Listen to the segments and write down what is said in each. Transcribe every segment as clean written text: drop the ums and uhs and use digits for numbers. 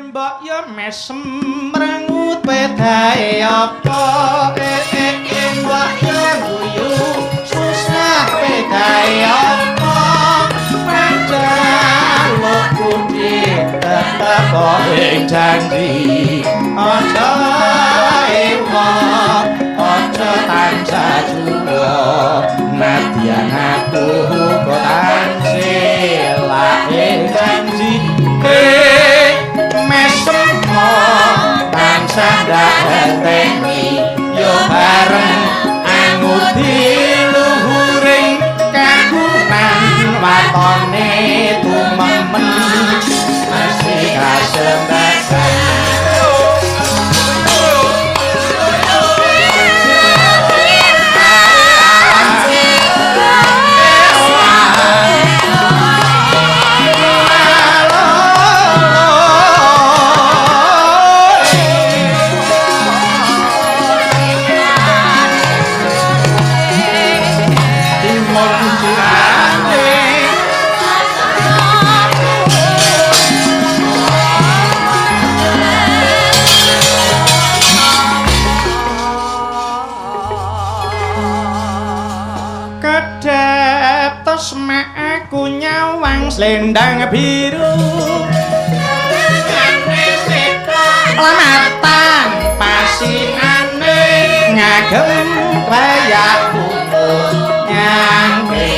Mbok yo mesem mrengut pedae apa mbok yo guyu susah pedae apa panjaluk budi tetep ing janji aja ewa aja tansah juwa nadyan aku kok tansih ing janji mesem tansah ndahenteni yo bareng angudi luhuring kagunan watone tumemen masih kasembasan. Selendang biru lamatan pasihane ngagem kreyak nyangke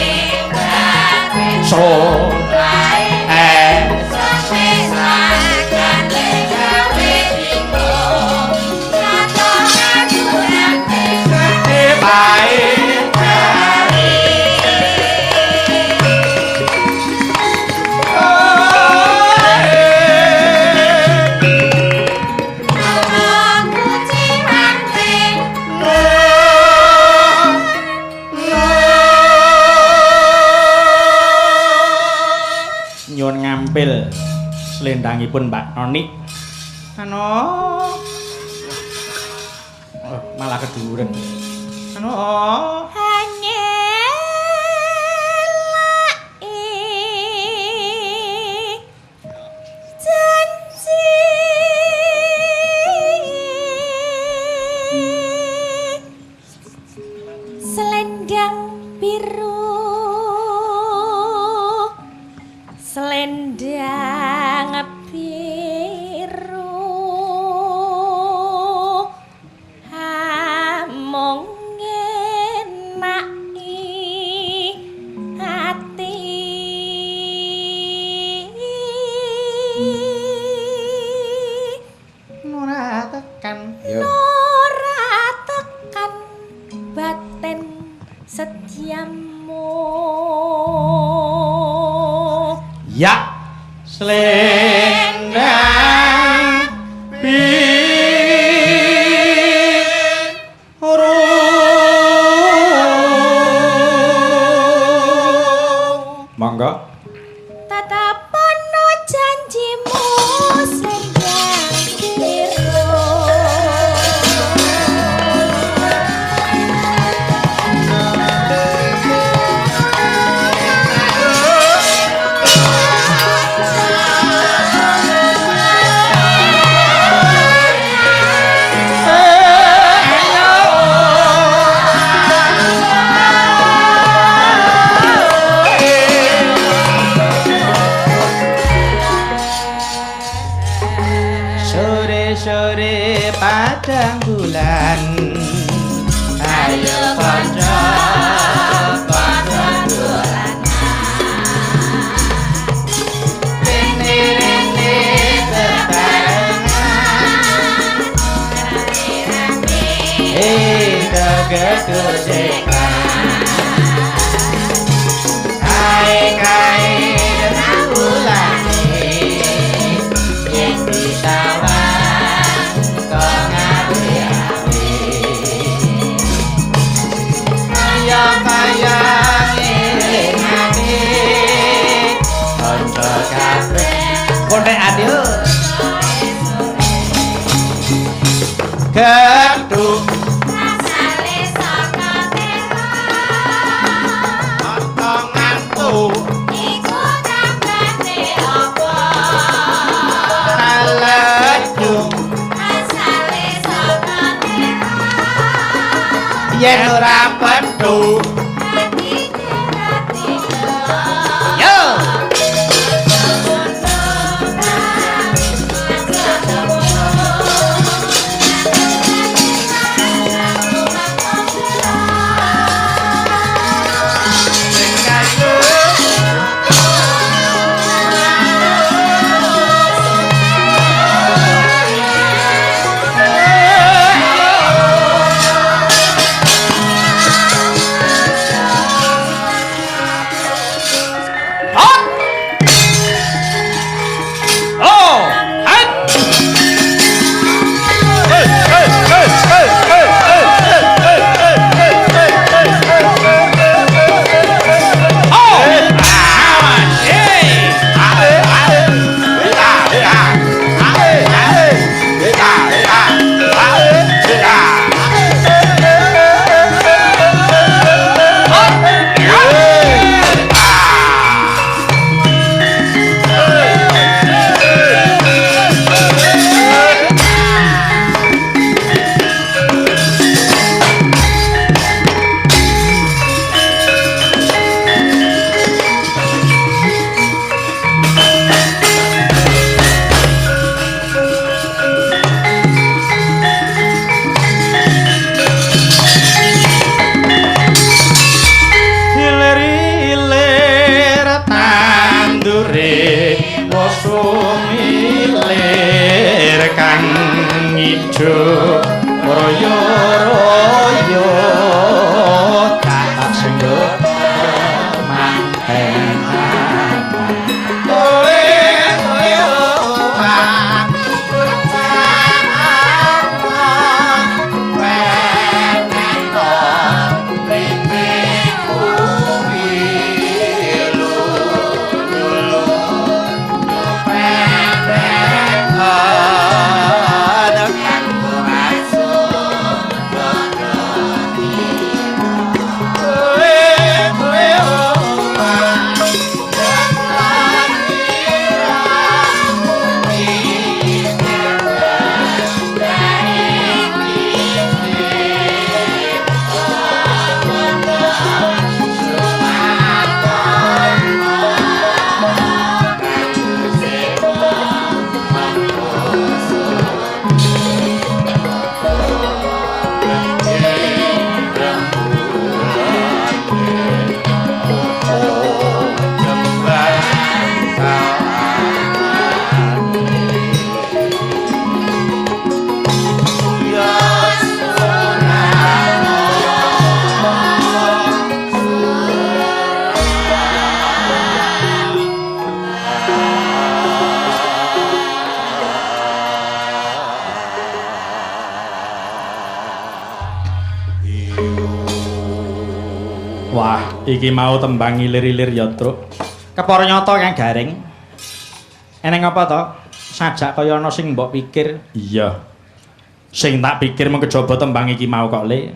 so selendangipun Mbak Noni. Ano? Oh, malah keduren. Ano? Hanyelake janji selendang biru selendang biru amung ngenaki ati ora tekan ora tekan baten setiamu ya selendang biru. Monggo tatapono janjimu selendang biru. Sore-sore padang bulan ayo kanca padha dolanan rene-rene bebarengan gegedusekan kae-kae rambulane yen disawang kok ngawe-awe kaya-kaya ngelingane kanca kabeh konek adil geduk asale saka tela ana ngantuk iku tambane apa? Alah. Yen ora pethu. Yo. Hilir-hilir tandure wis sumilir kang ijo royo-royo tak senggo manten. Wah, iki mau tembang ilir-ilir ya, Truk. Kepara nyata Kang Gareng. Eneng apa to? Sajak kaya ana sing mbok pikir. Iya. Sing tak pikir mung kejaba tembang iki mau kok, Le.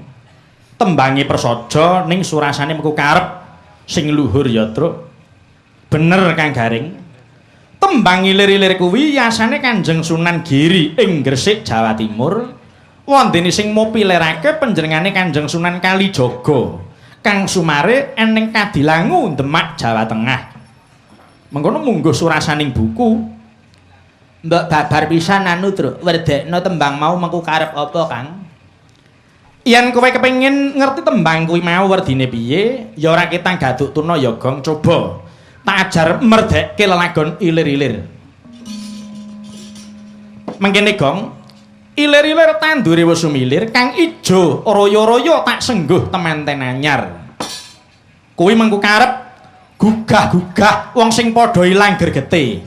Tembange prasaja ning surasane mengku karep sing luhur ya, Truk. Bener Kang Gareng. Tembang ilir-ilir kuwi yasane Kanjeng Sunan Giri ing Gresik, Jawa Timur. Wondene sing mopilerake panjenengane Kanjeng Sunan Kalijaga. Kang sumare eneng Kadilangu, Demak, Jawa Tengah. Mengkono mungguh surasaning buku. Mbok babar pisan anu, Truk. Werdekno tembang mau mengku karep apa, Kang? Yen kowe kepengin ngerti tembang kuwi mau werdine piye, ya ora ketang gaduk tuna ya, Gong. Coba tak ajar merdekke lelagon ilir-ilir. Mengkene, Gong. Ilir-ilir tandure wis sumilir kang ijo royo-royo tak sengguh temanten anyar. Kuwi mengku karep gugah-gugah wong sing padha ilang gregete.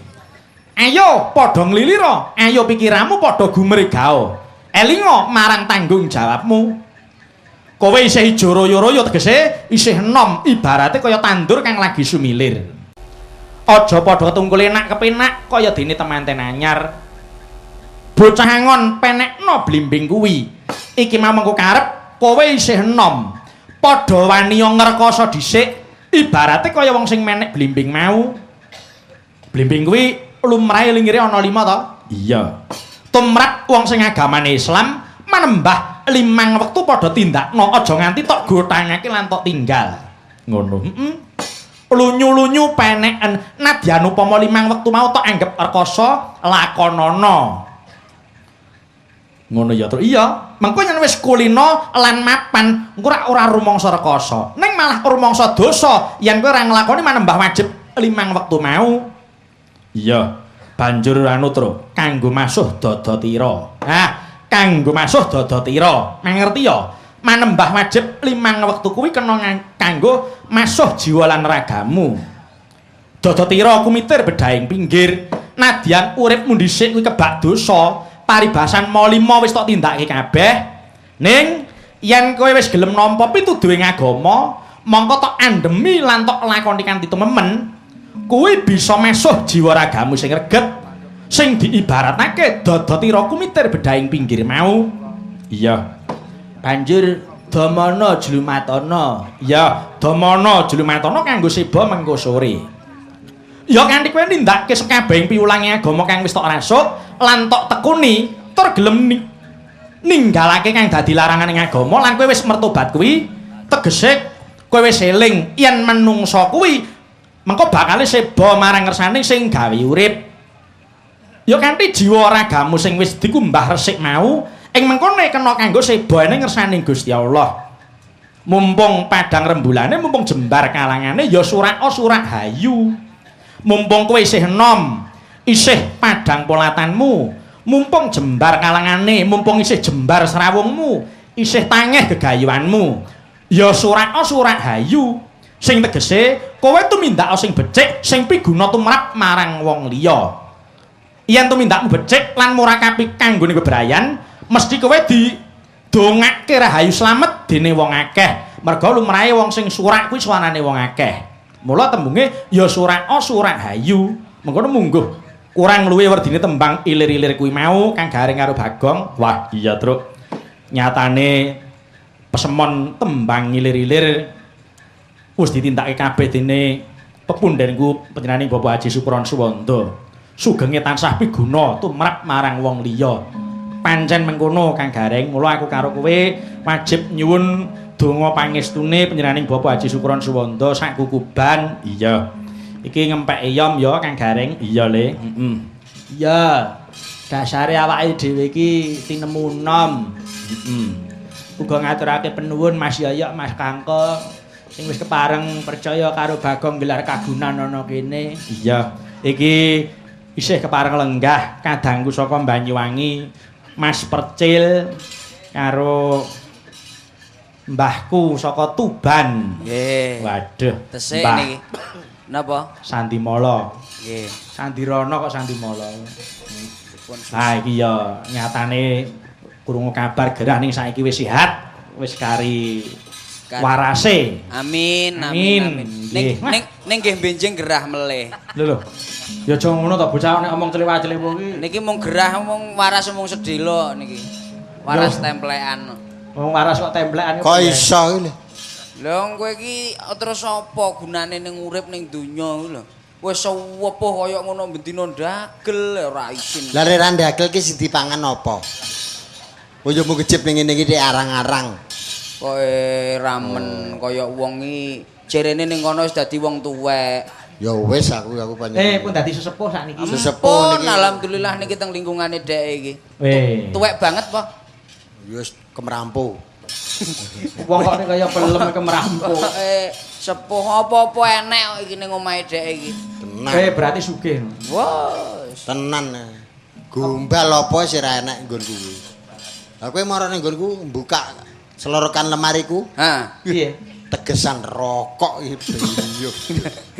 Ayo padha nglilira, ayo pikiramu padha gumregao. Elinga marang tanggung jawabmu. Kowe isih ijo royo-royo tegese isih enom ibarate kaya tandur kang lagi sumilir. Aja padha tungkule nak kepenak kaya dene temanten anyar. Bocah angon penekno blimbing kuwi. Iki mau mengko karep kowe isih enom. Padha waniya ngrekoso dhisik ibarate kaya wong sing menek blimbing mau. Blimbing kuwi lumrahe lingire ana 5 to? Iya. Tumrap wong sing agamane Islam manembah limang wektu padha tindakno, aja nganti tok gothangake lan tok tinggal. Ngono. Heeh. Lunyu-lunyu peneken nadyan upama limang wektu mau tok anggep rekoso lakonana. Ngono ya, Tru. Iya, mengko yen wis kulino lan mapan, engko ora rumangsa rekoso. Ning malah rumangsa dosa yen kowe ora nglakoni manembah wajib limang wektu mau. Iya, banjur anu, Tru, kanggo masuh dada tira. Nah, kanggo masuh dada tira. Mangerti ya? Manembah wajib limang wektu kuwi kena kanggo masuh jiwa lan ragamu. Dada tira kumitir bedhaing pinggir, nadyan uripmu dhisik kuwi kebak dosa. Paribasan ma lima wis tok tindakake kabeh. Ning yen kowe wis gelem nampa pituduhing agama, mongko tok andhemi lan tok lakoni kanthi tumemen, kuwi bisa mesuh jiwa ragamu sing reget, sing diibaratake dada tira kumitir bedhaing pinggir mau. Iya. Banjur damana jlumatana. Iya, damana jlumatana kanggo seba mengko sore. Ya kanthi kowe nindakake sekabehing piwulange agama kang wis tok rasuk lan tok tekuni tur gelem ninggalake kang dadi larangan ing agama lan kowe wis mertobat kuwi tegese kowe wis eling yen menungsa kuwi mengko bakale seba marang ngersane sing gawe urip. Ya kanthi jiwa ragamu sing wis dikumbah resik mau ing mengkone kena kanggo seba ning ngersane Gusti Allah. Mumpung padang rembulane, mumpung jembar kalangane, ya surako surak hayu. Mumpung kowe isih enom, isih padang polatanmu, mumpung jembar kalangane, mumpung isih jembar srawungmu, isih tangeh gegayuanmu, ya surako surak hayu. Sing tegese kowe tumindako sing becik, sing piguna tumrap marang wong liya. Yen tumindakmu becik lan murakapi kanggone bebrayan, mesti kowe didongake rahayu slamet dene wong akeh. Merga lumrahe wong sing surak kuwi suwanane wong akeh. Mula tembunge ya surako surak hayu. Mengkono mungguh kurang luwih werdine tembang ilir-ilir kuwi mau kang Garing karo Bagong. Wah, iya, Truk. Nyatane pesemon tembang ilir-ilir wis ditindakake kabeh dene pepundhenku panjenengane Bapak Haji Sukron Suwanda. Sugenge tansah piguna tumrap marang wong liya. Pancen mengkono Kang Gareng, mula aku karo kowe wajib nyuwun donga pangestune panjenenganing Bapak Haji Sukron Suwanda sak kukuban. Iya. Iki ngempek eyom ya Kang Gareng. Iya, Le. Heeh. Iya. Dasare awake dhewe iki tinemu nom. Heeh. Uga ngaturake penuwun Mas Yoyok, Mas Kangko sing wis kepareng percaya karo Bagong gelar kagunan ana kene. Iya. Iki isih kepareng lenggah kadangku saka Banyuwangi, Mas Percil karo mbahku saka Tuban. Nggih. Waduh. Tesik niki. Napa? Sandimala. Nggih. Sandirana kok Sandimala. Ah iki ya nyatane krungu kabar gerah ning saiki wis sehat, wis kari warase. Amin, amin, amin. Ning ning nggih benjing gerah melih. Lho lho. Ya aja ngono to bocah nek omong celewa-celewa iki. Niki mung gerah mung waras mung sedhela niki. Waras templekan. Wong waras kok templekan. Kok iso iki lho. Lho kowe iki terus apa gunane ning urip ning donya iki lho. Wis sewepuh kaya ngono bendina ndagel ora isin. Lah nek ra ndagel ki sing dipangan apa? Oh ya mung kejep ning ngene iki dik arang-arang. Kowe ramen kaya wong iki jerene ning kono wis dadi wong tuwek. Ya wis aku panjenengan. Pun dadi sesepuh sakniki. Sesepuh niki. Alhamdulillah niki teng lingkungane dhek iki. Tuwek banget po. Ya wis kemrampu. Wong kok kaya pelem kemrampu. Sepuh apa-apa enek kok iki ning omahe dhek iki. Tenan. Berarti sugih. Wes. Tenan. Gombal apa sih ra enek nggon kuwi. Lah kowe mara ning nggonku mbuka selorokan lemariku. Ha, piye? Tegesan rokok iki.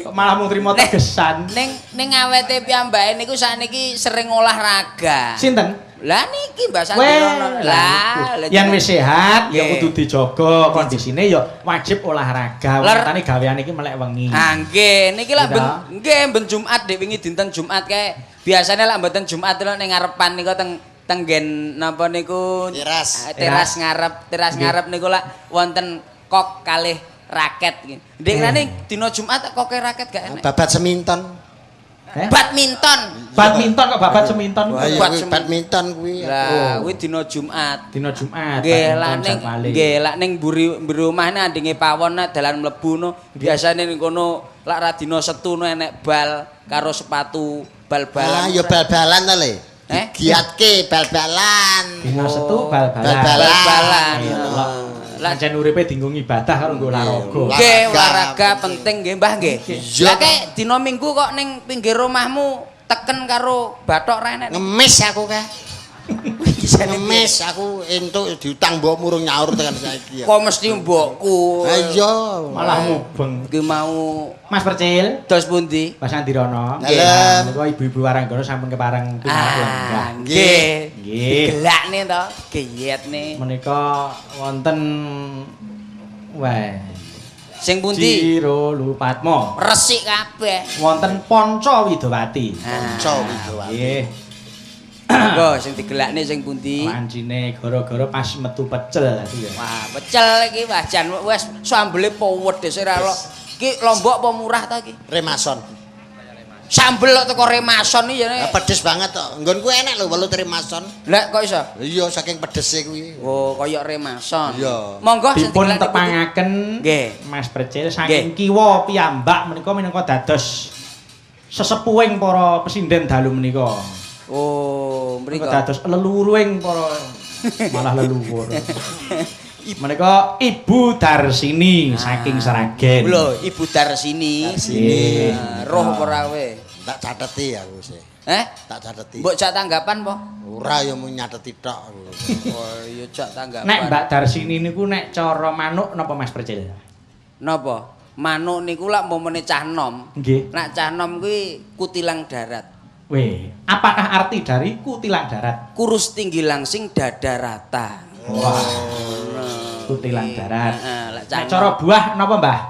Kok malah mung trimo tegesan. Ning ning awete piyambake niku sakniki sering olahraga. Sinten? Lah niki Mbak Sandirono. Lah, yen wis sehat ya kudu dijaga kondisine ya wajib olahraga. Nyatane gaweane iki melek wengi. Ha nggih, niki lak ben nggih ben Jumat dik wingi dinten Jumat kae. Biasane lak mboten Jumat lho ning ngarepan niku teng tenggen napa niku teras. Teras ngarep, teras ngarep niku lak wonten kok kalih raket iki. Ndek rene dina Jumat koke raket gak enek. Babat seminton. Eh? Badminton. Badminton kok babat seminton. Wah, iya Bat kuwi semin- badminton kuwi. Lah, kuwi dina Jumat. Dina Jumat. Nggih, lah badminton ning jadwale. nggih, lak ning mburi mburi omahne andinge pawon nek dalan mlebu no, biasane ning kono lak ra dina Setu no enek bal karo sepatu bal-balan. Ah, ya bal-balan ta le. Eh? Digiatke bal-balan. Dina Setu bal-balan. Bal-balan. Bal-balan. Iya, Lah. Lah jan uripe dienggo ngibadah karo nggo olahraga. Nggih, Olahraga olahraga penting nggih, Mbah nggih. Iya. Lah kek dina Minggu kok ning pinggir omahmu teken karo bathok ra enek. Ngemis aku kae. Ngemis aku entuk diutang mbok murung nyaur tekan saiki ya. Kok mesti mbokku. Ha iya. Malah mubeng. Ki mau Mas Percil, dos pundi? Mas Andirono. Dalem. Menika ibu-ibu Waranggana sampun kepareng pinangan lenggah. Ah, nggih. Nggih. Digelakne to, geyetne. Menika wonten wah Sing pundi? Ciro Lupatmo. Resik kabeh. Wonten Ponco Widowati. Ah. Ponco Widowati. Nggih. Monggo sing digelakne sing pundi? Lancine gara-gara pas metu pecel tadi ya. Wah, pecel iki wah jan wis sambele powedhes ora lo. Iki lombok apa murah ta iki? Remason. Sambel kok teko Remason iki Lah jane. pedes banget to. Nggonku enak lho welut Remason. Lah kok iso? Iya saking pedese kuwi. Oh, kaya Remason. Iya. Monggo sing Dipun digelakne pundi? tepangaken Nggih. Mas Percil saking kiwa piyambak menika minangka dados sesepuhing para pesinden dalu menika. Oh, Menika mriko. dados leluhuring para malah leluhur. Menika Ibu Darsini saking Sragen. Lho, Ibu Darsini. Darsini. Ah, Roh apa ora kowe? Tak cateti aku sih. Eh? Tak cateti. Mbok jak tanggapan po? Ora ya mau nyateti tok aku. Oh, iya jak tanggapan. Nek Mbak Darsini niku nek cara manuk napa Mas Percil? Napa? Manuk niku lak umpamane cah nom. Nggih. Nek cah nom kuwi kutilang darat. Weh, apakah arti dari kutilang darat? Kurus tinggi langsing dada rata. Wah, kutilang darat. Heeh, lak cah Nek cara buah napa, Mbah?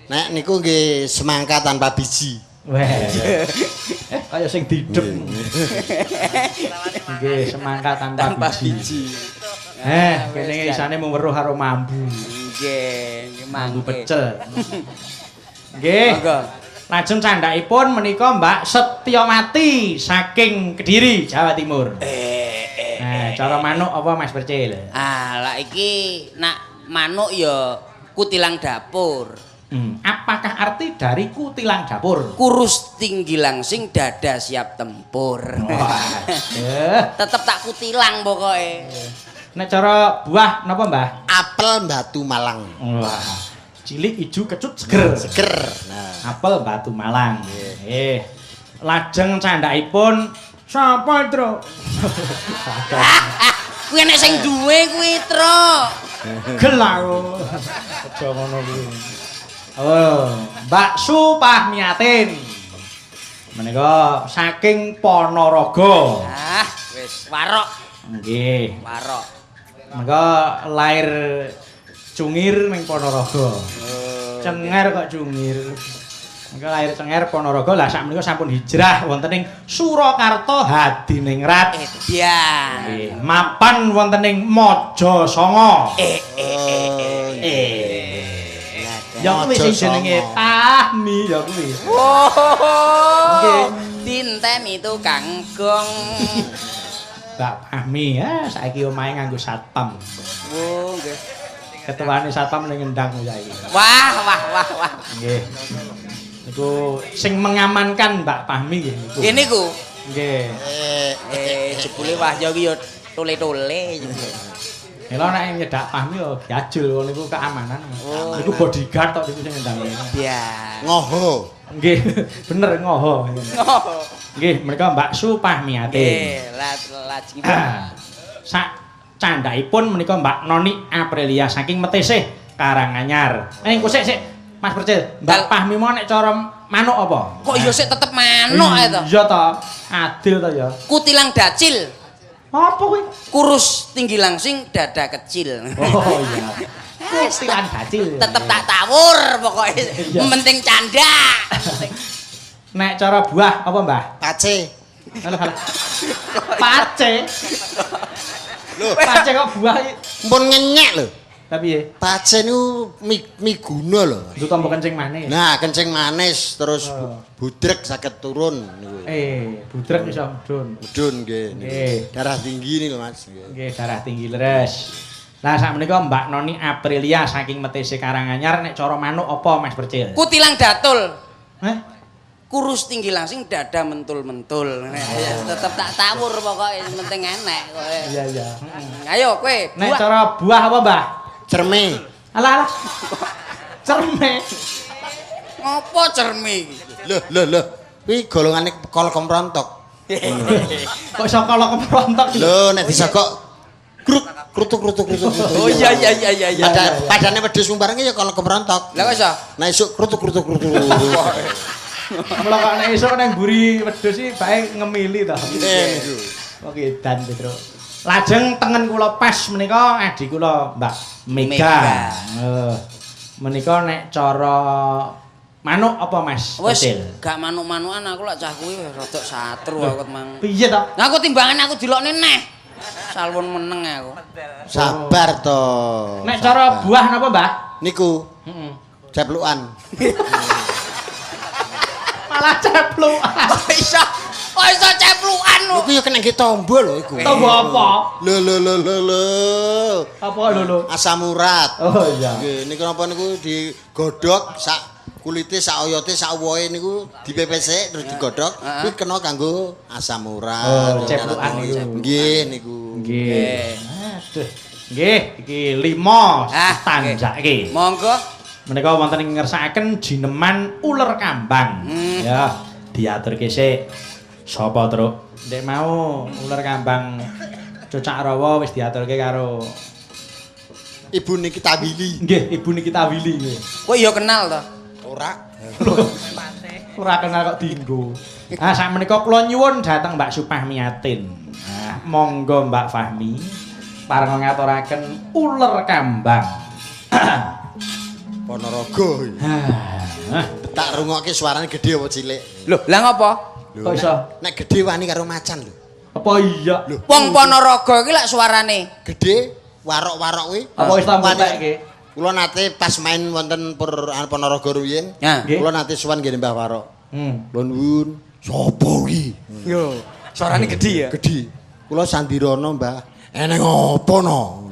Nek niku nggih semangka tanpa biji. Weh. Kaya sing didep. Nggih, semangka tanpa, tanpa biji. biji. Kene wis, isane mung weruh karo mambu. Nggih, nggih Mambu mangke. pecel. Nggih. Monggo. Lajeng candhakipun menika Mbak Setyawati saking Kediri, Jawa Timur. Nah, cara manuk apa Mas Percil? Ah, lah iki nak manuk ya kutilang dapur. Apakah arti dari kutilang dapur? Kurus tinggi langsing dada siap tempur. Wah. Tetep tak kutilang pokoke. Nek cara buah napa, Mbah? Apel Batu Malang. Wah. Cilik ijo kecut seger. Seger. Nah, Apel Batu Malang. Nggih. Lajeng candhakipun sapa, Tru? Kuwi nek sing duwe kuwi, Tru. Gel aku. Aja ngono kuwi. Oh, Mbak Supahmiatin. Menika saking Ponorogo. Ah, wis warok, Nggih. warok. Menika lahir cungir ning Ponorogo. Cenger kok cungir. Menika lahir cenger Ponorogo lah sak menika sampun hijrah wonten ing Surakarta Hadiningrat. Edian. Nggih, mapan wonten ing Mojosongo. Ya kuwi sing jenenge Fahmi ya kuwi. Oh, dinteni tukang gong. Mbak Fahmi ya saiki omahe nganggo satpam. Oh, nggih. Ketuane satpam ning ngendang saiki. Wah, wah, wah, wah. Nggih. Niku sing mengamankan Mbak Fahmi nggih niku. Nggih niku. Nggih. Jebule Wahya ki ya tole-tole jebule. Mila nek nyedak Fahmi yo diajul wong niku keamanan. Oh. Niku bodyguard tok niku sing ngendang. Biar. Ngoho. Nggih, bener ngoho. Oh. Nggih, menika Mbak Supahmiati. Nggih, lajeng. Sak candhaipun menika Mbak Noni Aprilia saking Metesih Karanganyar. Engko sik sik Mas Percil, Mbak Fahmi mau nek cara manuk apa? Kok ya sik tetep manuk ae to? Iya to. Adil to ya. Kutilang dacil, Apa kuwi? kurus tinggi langsing, dada kecil. Oh iya. Kutilang dacil. Tetep tak tawur pokoknya. Iya. Penting canda. Nek cara buah apa, Mbah? Pace. Alah, alah. Pace. Lho, Pace kok buah iki? mpun ngenyek lho. Lah piye? Pace niku miguna lho. Itu tombo kencing manis. Nah, kencing manis terus budrek saged turun niku. Budrek iso mudhun. Mudhun nggih niku. Nggih. Darah tinggi niku Mas. Nggih. Nggih, darah tinggi leres. Lah sakmenika Mbak Noni Aprilia saking Metese Karanganyar nek cara manuk apa Mas Percil? Kutilang datul. Hah? Kurus tinggi langsing dada mentul-mentul. Ya, tetep tak tawur pokoke sing penting enek kowe. Iya, iya. Ayo kowe. Nek cara buah apa, Mbah? Cerme. Alah alah. Cerme. Ngopo cerme iki? Loh, loh, loh. Kuwi golongane kol kemprontok. Kok iso kol kemprontok? Lho, nek disogok kruk krutuk krutuk krutuk. Oh iya iya iya iya iya. Padane wedhus mbarenge ya kol kemprontok. Lah kok iso? Nah esuk krutuk krutuk krutuk. Mula kok nek esuk nang mburi wedhus iki bae ngemili to. Nggih. Kok edan Petro. Lajeng tengen kula pas menika adi kula Mbak Mega. Menika nek cara manuk apa Mas? Wis gak manuk-manukan aku lak cah kuwi rodok satru aku mang. Piye to? Nah aku timbangan aku dilokne neh. Salwon meneng aku. Sabar to. Nek cara buah napa, Mbah? Niku. Heeh. Ceplukan. Malah ceplukan. Kok iso? Kok iso ceplukan lho? Iku ya kena nggih tombo lho iku. Tombo apa? Lho lho lho lho lho. Apa lho lho? Asam urat. Oh iya. Nggih, niku napa niku digodhog sak kulite sak oyote sak wohe niku dipepes terus digodhog kuwi kena kanggo asam urat. Oh, ceplukan niku. Nggih niku. Nggih. Aduh. Nggih, iki 5 tanjake. Monggo. Menika wonten ing ngersakaken jineman uler kambang. Ya, diaturke sik. Sapa, Truk? Ndek mau uler kambang Cocak Rawa wis diaturke karo Ibu Nikita Willy. Nggih, Ibu Nikita Willy nggih. Kowe ya kenal to? Ora. Ora kenal kok dinggo. Ah, sakmenika kula nyuwun dhateng Mbak Supahmiatin. Nah, monggo Mbak Fahmi pareng ngaturaken uler kambang. Ponorogo. Tak rungokke suarane gedhe apa cilik? Lho, lah ngopo? Kok iso? Nek gedhe wani karo macan lho. Apa iya? Lho, wong Ponorogo iki lak suarane gedhe, warok-warok kuwi. Apa wis tambutekke? Kula nate pas main wonten Ponorogo rumiyin, kula nate sowan nggih Mbah Warok. Kula nuwun, sapa iki? Yo, suarane gedhe ya? Gedhe. Kula Sandirono, Mbah. Eneng apa no?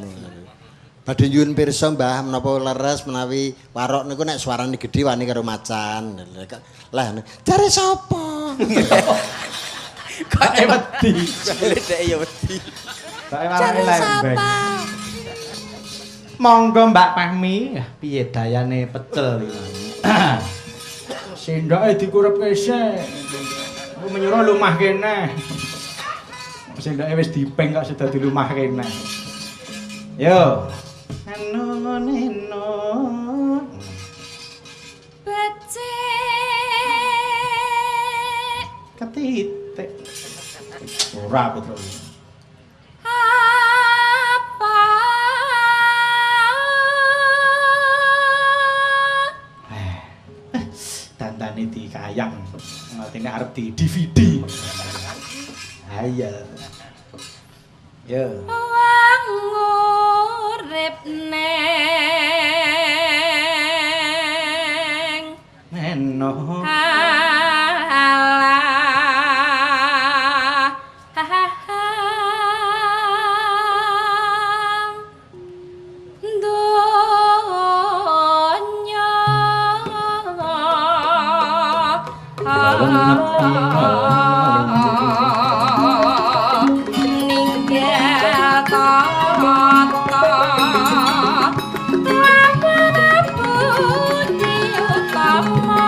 Badhe nyuwun pirsa Mbah menapa leres menawi warok niku nek suarane gedhe wani karo macan. Lah jare sapa? Kok wedi. Jare dhek ya wedi. Jare sapa? Monggo Mbak Fahmi, piye dayane pecel iki. Sendoke dikurepke sik. Aku menyuruh lumah kene. Sendoke wis dipeng kok sudah dilumah kene. Yo. Anu neno. Becik. Ketitik. Ora Petro. Apa? Dandane dikayang. Ngertine arep di DVD. Ayo. Yo. Wong urip neng neno. Alah. Donya. Ninggal tata budi utama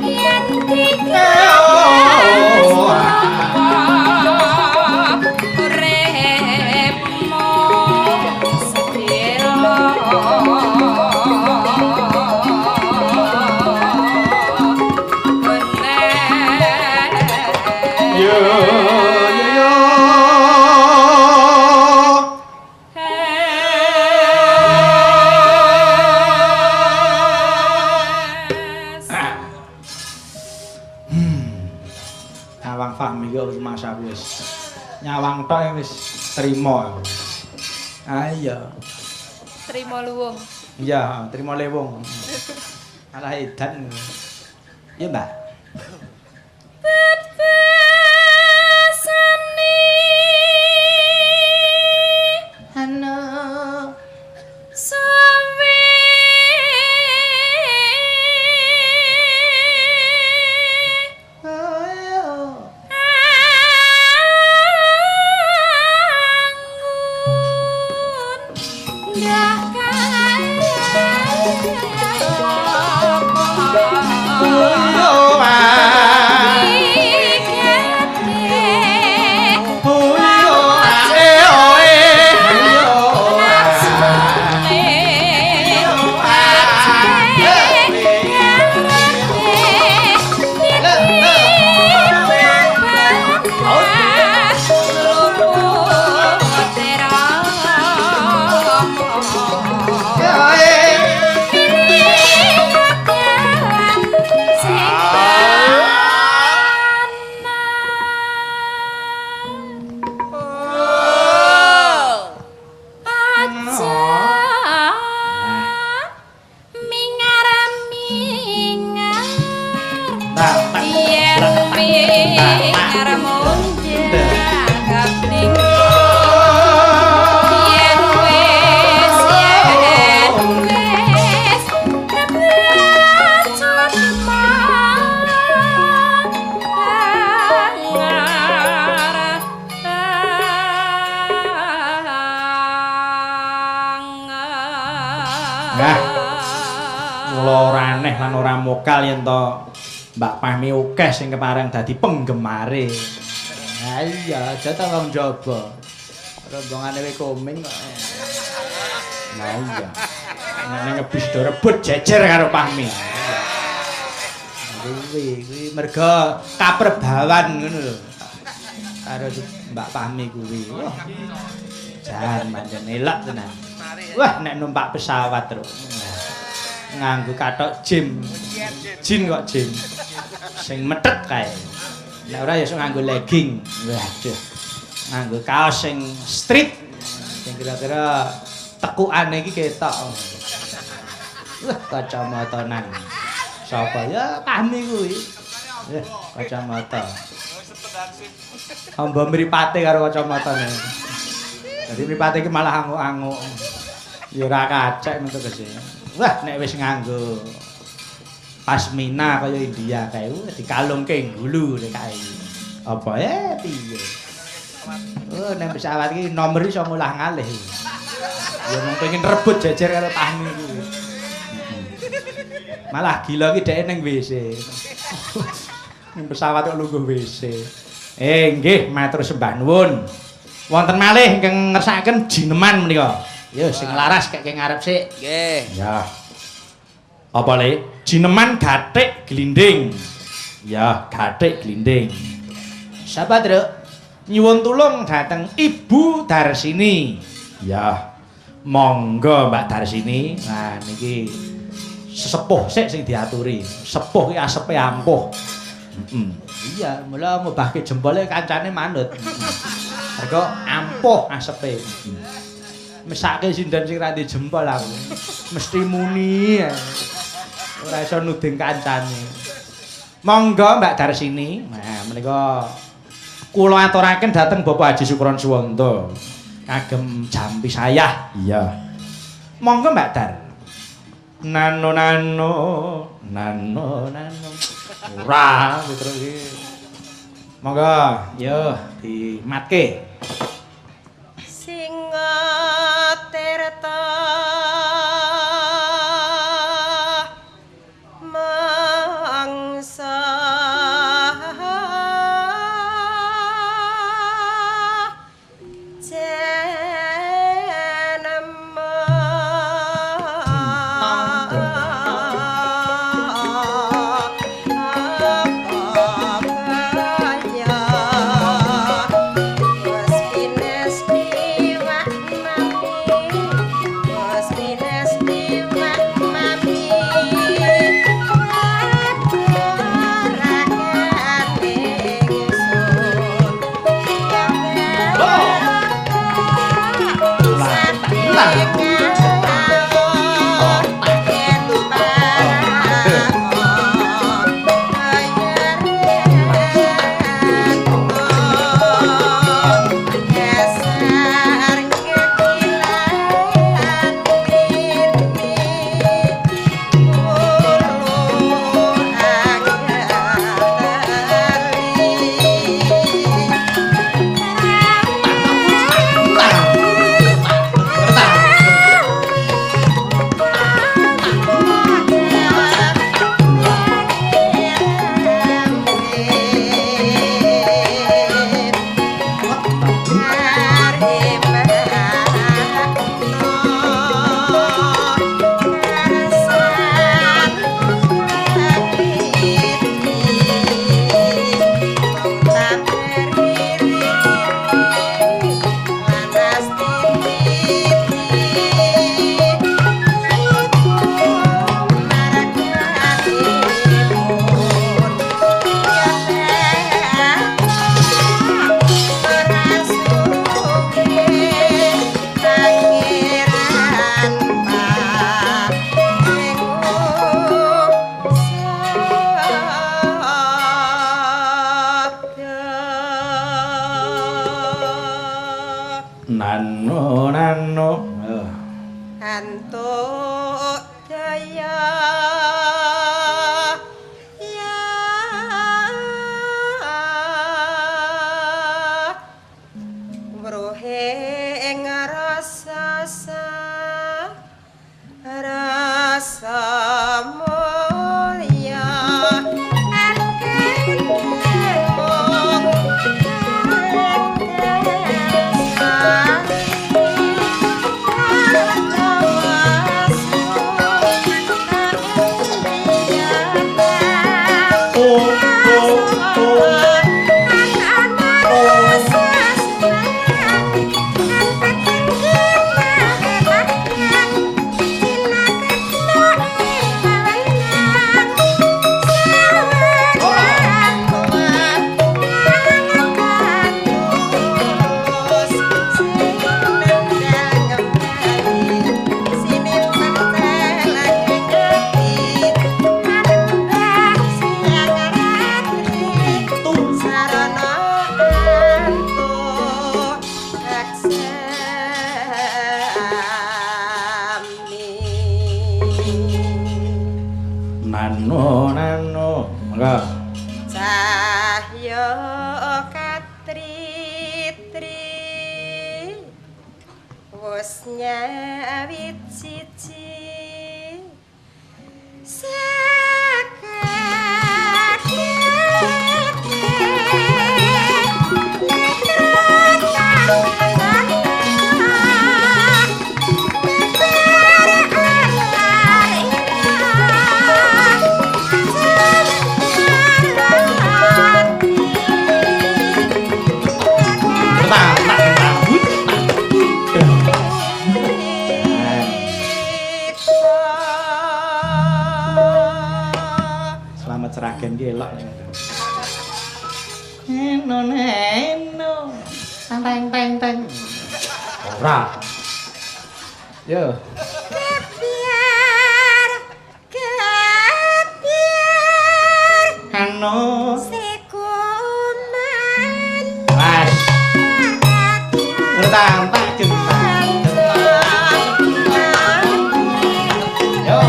yen digagas uripmu sedhela. Yo yo yo. Nyawang Fahmi kok wis masaku wis. Nyawang tok wis trimo aku. Ah iya. Trimo luwung. Iya, trimo lewung. Alah edan. Iya, Mbak. Bebasane Hano. Sawe angun ndah Mokal yen to Mbak Pahmi akeh sing kepareng dadi penggemare. Ha iya, aja ta wong njaba. Rombongane we koming kok. Lah iya. Nek ngebis do rebut jejer karo Pahmi. Kuwi kuwi merga kaprebawan ngono lho. Karo Mbak Pahmi kuwi. Wah. Jan pancen elok tenan. Wah, nek numpak pesawat terus. Nganggo kathok jim. Jin kok jim. Sing methet kae. Nek ora ya sok nganggo legging. Waduh. Nganggo kaos sing street. Sing kira-kira tekukane iki ketok. Wah, kacamatanan. Sapa ya Pahmi kuwi. Kacamata. Amba mripate karo kacamatane. Dadi mripate iki malah anguk-anguk. Ya ora kacek metu kese. Wah, nek wis nganggo pasmina kaya India kae dikalungke gulu nek kae. Apa piye? Oh, nek pesawat iki nomor iso ngulah-ngalih. Ya mung pengen rebut jejer karo Pahmi kuwi. Malah gila iki dheke ning WC. Ning pesawat kok lungguh WC. Nggih, matur sembah nuwun. Wonten malih ingkang ngersakaken jineman menika. Yo sing laras kek ngarep sik. Nggih. Ya. Apa le? Jineman gathik glinding. Ya, gathik glinding. Sapa, Truk? Nyuwun tulung dhateng Ibu Darsini. Ya. Monggo Mbak Darsini. Nah niki sesepuh sik sing diaturi. Sepuh ki asepe ampuh. Iya, mula ngobahke jempole kancane manut. Mergo ampuh asepe. Mesake sinden sing ra ndek jempol aku. Mesti muni. Ora iso nuding kancane. Monggo Mbak Darsini. Nah, menika kula aturaken dhateng Bapak Haji Sukron Suwanda kagem jampi sayah. Iya. Monggo Mbak Dar. Nano nano nano nano. Ora terus iki. Monggo, yo dimatke. Singa tirta mangsa jenema apa kaya wis Nano nano. Antuk daya ya wruhe ing rasa rasa mulya Nano nano. Monggo. Cahya katri-tri wis nyawit siji Selamat seragen ki elok. Eno neno. Teng teng teng. Ora. Yo. Kebiar kebiar Ano. Sekuman Mas. Tentang tak gentang. Yo.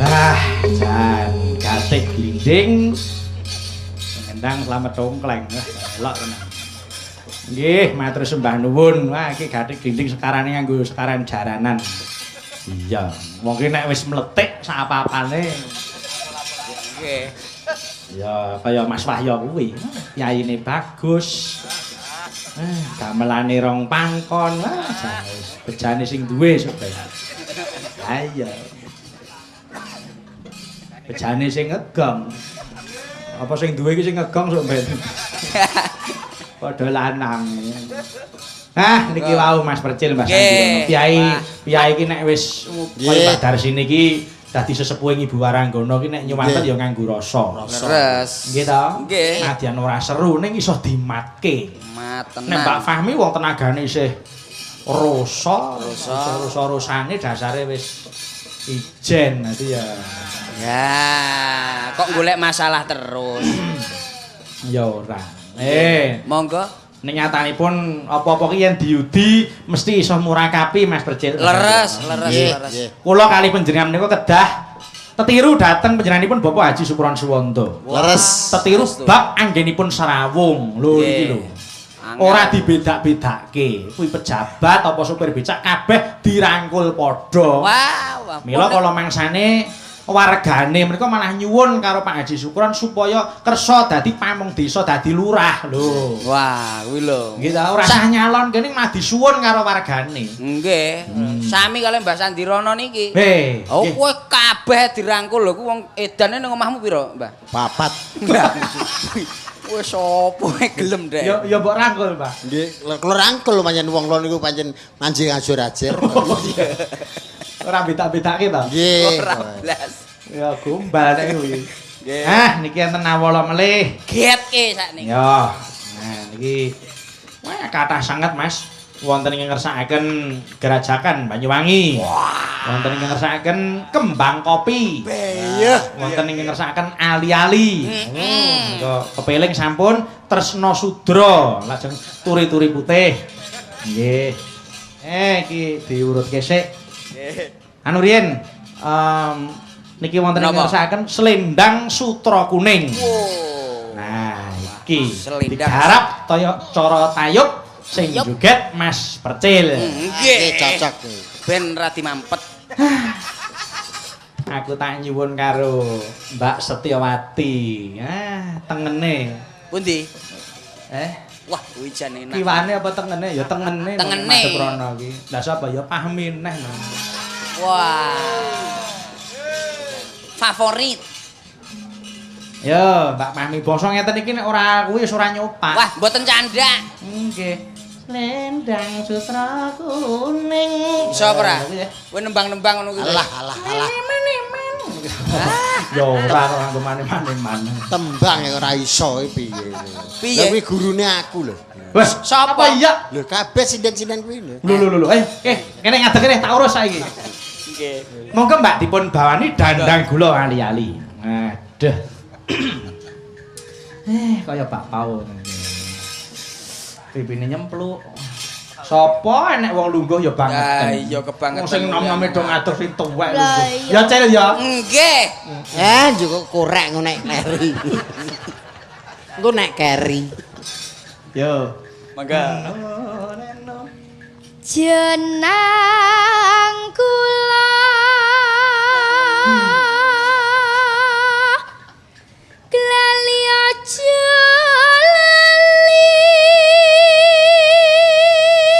Ah, jan gatik glinding. Ngendang slamet tongkleng. Wah, elok tenan. Nggih, matur sembah nuwun. Wah, iki gatik glinding sekarane nganggo sekaran jaranan. Iya, wong ki nek wis mletik sak apa-apane. Nggih. Ya, kaya Mas Wahyo kuwi. Yaine bagus. Gamelane rong pangkon. Wah, jan wis bejane sing duwe sok bae. Ha iya. Bejane sing ngegong. Apa sing duwe iki sing ngegong sok ben. Padha lanang. Ah, niki wau Mas Percil, Mas Sandiyono. Piyai, piyai iki nek wis kaya Mbah Darsini iki dadi sesepuhing Ibu Waranggono iki nek nyuwanten ya nganggo rasa. Leres. Nggih ta? Nggih. Nadyan ora seru ning iso dimatke. Mat Nek Mbak tenan. Fahmi wong tenagane isih rasa, Rasa. rasa-rasane dasare wis ijen dadi ya. Ya, kok golek masalah terus. Ya ora. Monggo. Ning nyatanipun apa-apa ki yen diudi mesti iso murakapi Mas Percil. Leres, leres, leres. Kula kali panjenengan menika kedah tetiru dhateng panjenenganipun Bapak Haji Sukron Suwondo. Leres. Tetiru bab anggenipun serawung. Lho iki lho. Ora dibedak-bedake. Kuwi pejabat apa supir becak kabeh dirangkul padha. Wah, wah. Mila kala mangsane wargane mereka malah nyuwun karo Pak Haji Sukron supaya kersa dadi pamong desa dadi lurah lho. Wah, kuwi lho. Nggih ta ora usah nyalon kene malah disuwun karo wargane. Nggih. Sami kali Mbah Sandirono niki. Heh. Oh, kowe kabeh dirangkul lho, ku wong edane ning omahmu pira, Mbah? 4. Mbah. Kowe sapa gelem, Dek? Ya ya mbok rangkul, Pak. Nggih, kula rangkul pancen wong lho niku pancen manjing ajur-ajur. Ora beda-bedake to? Nggih. Ora blas. Ya gombal nek kuwi. Nggih. Ah, niki enten nawala melih. Getke sakniki. Ya. Nah, niki wah kathah sanget, Mas. Wonten ing ngersakaken Grajagan Banyuwangi. Wah. Wonten ing ngersakaken Kembang Kopi. Iya. Wonten ing ngersakaken Ali-ali. Menika kepeling sampun Tresna Sudra, lajeng turi-turi putih. Nggih. Iki diurutke sik. Nggih. Anu riyen, niki wonten ing Napa? ngersakaken Selendang Sutra Kuning. Wow. Nah, iki Selendang. digarap toyo cara tayub sing Tayub. joget Mas Percil. Nggih. Nggih cocok. Ben radi mampet. Aku tak nyuwun karo Mbak Setiawati. Ah, tengene. Pundi? Eh, Wah, kuwi jan enak. kiwane apa tengene? Ya tengene. Tengene. Madhep rono iki. Lah sapa ya pahmi neh. No. Wah. Favorit. Yo, Mbak Pahmi basa ngeten iki nek ora kuwi wis ora nyopak. Wah, mboten candak. Nggih. Selendang sutra kuning. Iso apa ora? Kuwi ya. Kowe nembang-nembang ngono kuwi. Alah alah alah. Ya ora kok nganggo mane-mane. Tembang ya ora iso iki piye. Piye? Lah kuwi gurune aku lho. Wes, Sapa? apa iya? Lho kabeh sinden-sinden kuwi lho. Lho lho lho. Ayo, kene ngadeg kene tak urus saiki. Nggih. Monggo Mbak dipun bawani dandang gula ali-ali. Aduh. Kaya bakpao. Pipine nyempluk. Sopo enek wong lungguh ya banget. Lah iya kebangetan. Wong sing nom-nome do ngatur sing tuwek Lah lungguh. iya. Ya Cil ya. Nggih. Eh, juga korek ngono nek keri. Engko nek keri. Yo. Mangga. Jenang kula glali aja lali.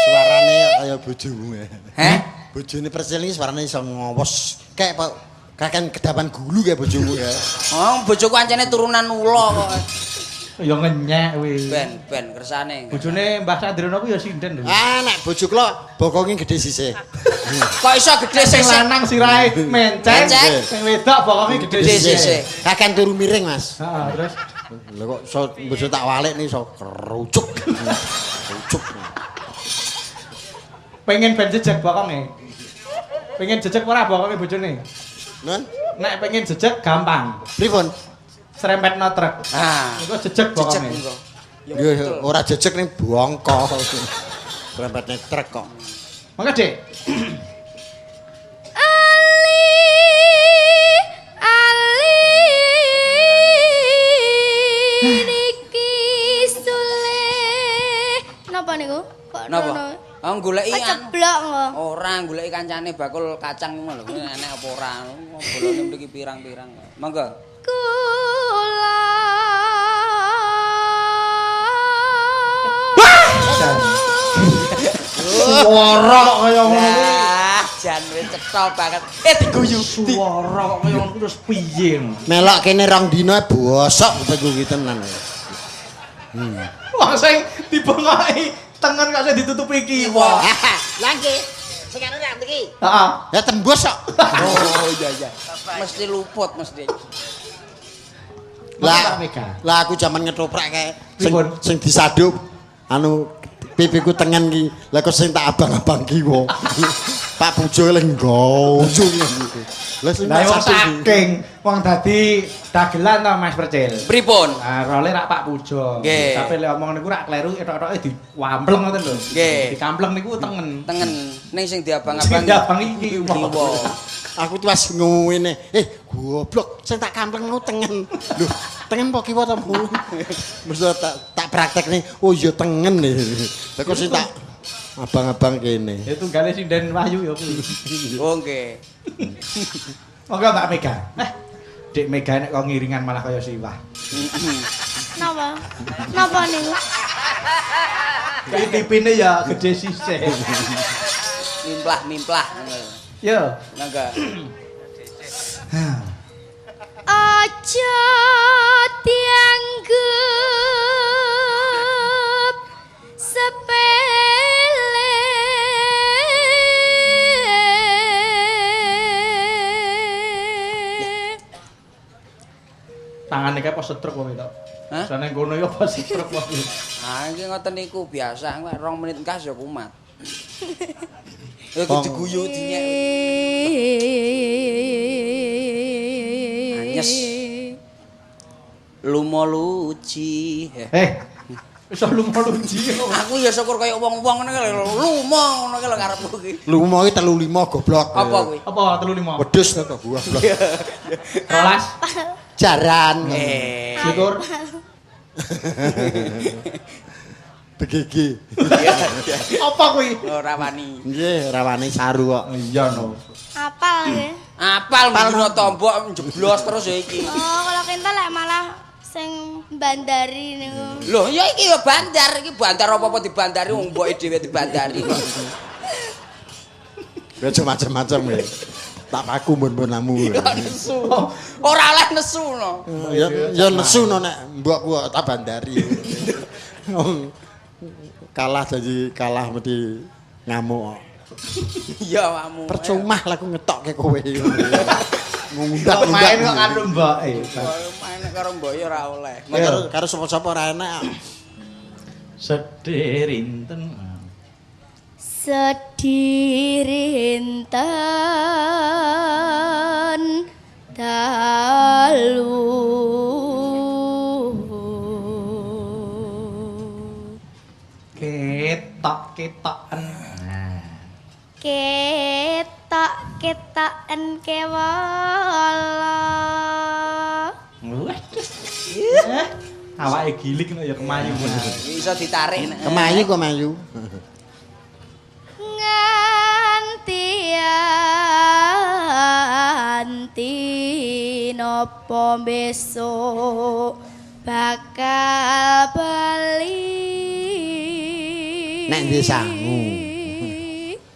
Suarane kaya bojomu ya. Heh? Bojone Percil iki suarane iso ngowos. Kayak apa kaken kedapan gulu kayak bojomu ya. Oh, bojoku ancene turunan ula kok. Ya ngenyek kuwi. Ben, kersane. Bojone Mbah Sandrono kuwi ya sinden lho. Ah, nek bojo kula bokonge gede sisih. Kok iso gede Sing sisih? lanang sirahe menceng, Menceng. sing wedok bokonge gede Gede sisih. sisih. Kaken turu miring, Mas. Heeh, terus Lho kok iso bojo tak walik nih iso kerucuk. Kerucuk. pengen ben jejeg bokonge. Pengen jejeg ora bokonge bojone? Nun, Nek pengen jejeg gampang. pripun? Serempetno truk. Ah. Engko jejeg Jejeg bokonge. engko. Ya Yo betul. ora jejeg ning bongko. Rempetne truk kok. Monggo, Dik. Ali ali niki sule. Napa niku? Kok Napa? rono? Oh, goleki anu. Keceblok kok. Ora goleki kancane bakul kacang ngono lho. Enek apa ora? Bolone mriki pirang-pirang. Monggo. Kula Suara kok kaya ngono kuwi. Lah, jan wis cetha banget. Eh diguyu. Suara kok kaya ngono terus piye? Melok kene rong dina bosok kupingku ki tenan. Wong sing dibengoki tengen kok sing ditutupi kiwa. Lah nggih, sing anu ra mriki. Heeh. Ya tembus kok. Oh iya iya. Mesti luput mesti. Lah, Mbak Mega. lah aku jaman ngetoprak kae sing Pripun? sing disaduk anu pipiku tengen ki. Lah kok sing tak abang-abang kiwa. Pak Pujo leng gojo. Lah sing Lah tak wong saduk ki. saking wong dadi dagelan to Mas Percil. Pripun? Ah, role rak Pak Pujo. Nggih. Tapi lek omong niku rak kleru etok-etoke diwampleng ngoten lho. Nggih. Dikampleng niku tengen. Tengen ning sing Sing diabang-abang. diabang iki Kiwa. Aku tuh pas ngene, goblok, sing tak kampleng nu tengen. Lho, tengen apa kiwa ta, Bu? Mesti tak praktekne, oh iya tengen nih. Lah kok sing tak abang-abang kene. Ya tunggale sinden Wahyu ya kuwi. Oh nggih. Monggo Mbak Mega. Dik Mega nek kok ngiringan malah kaya siwah. Napa? Napa niku? Pipine ya gede sisih. Mimplah-mimplah ngono lho. Yo. Monggo. Aja dianggep sepele. Dongane kae apa setruk kok to. Hah? Jane kono ya apa setruk kok. Ah iki ngoten niku biasa, 2 menit engkas ya kumat. Ya diguyu dinyek. Anyes. Lumo luci. Iso lumo luci. Aku ya syukur kaya wong-wong ngono lho, lumo ngono ki lho karepku ki. Lumo ki 35 goblok. Apa kuwi? Apa 35? Wedhus to goblok. 12. Jaran. Syukur. Begigi. Apa kuwi? Ora wani. Nggih, ora wani saru kok. Iya no. Apal nggih. Apal ngene tombok njeblos terus ya iki. Oh, kalau kinta lek malah sing bandari niku. Loh, ya iki ya bandar, iki bandar apa-apa dibandari wong mboke dhewe dibandari kok. Ya macam-macam ya. Tak paku mbon-mbonamu. Nesu. Ora oleh nesu no. Ya ya nesu no nek mbokku kok tak bandari. Kalah jadi kalah mesti ngamuk. Iya awakmu. Percuma lah aku ngetokke kowe. Ngundak-ngundak main kok karo mboke. Main karo mboke ora oleh. Karo sapa-sapa ora enak. Sedih rinten. Sedih rinten dalu. Ketok-ketoken. Ketok-ketoken kewala. Waduh. Awake gilik nek ya kemayu ngono. Iso ditarik nek. Kemayu kok mayu. Nganti anti nopo besok bakal bali. Nek ndek sangu.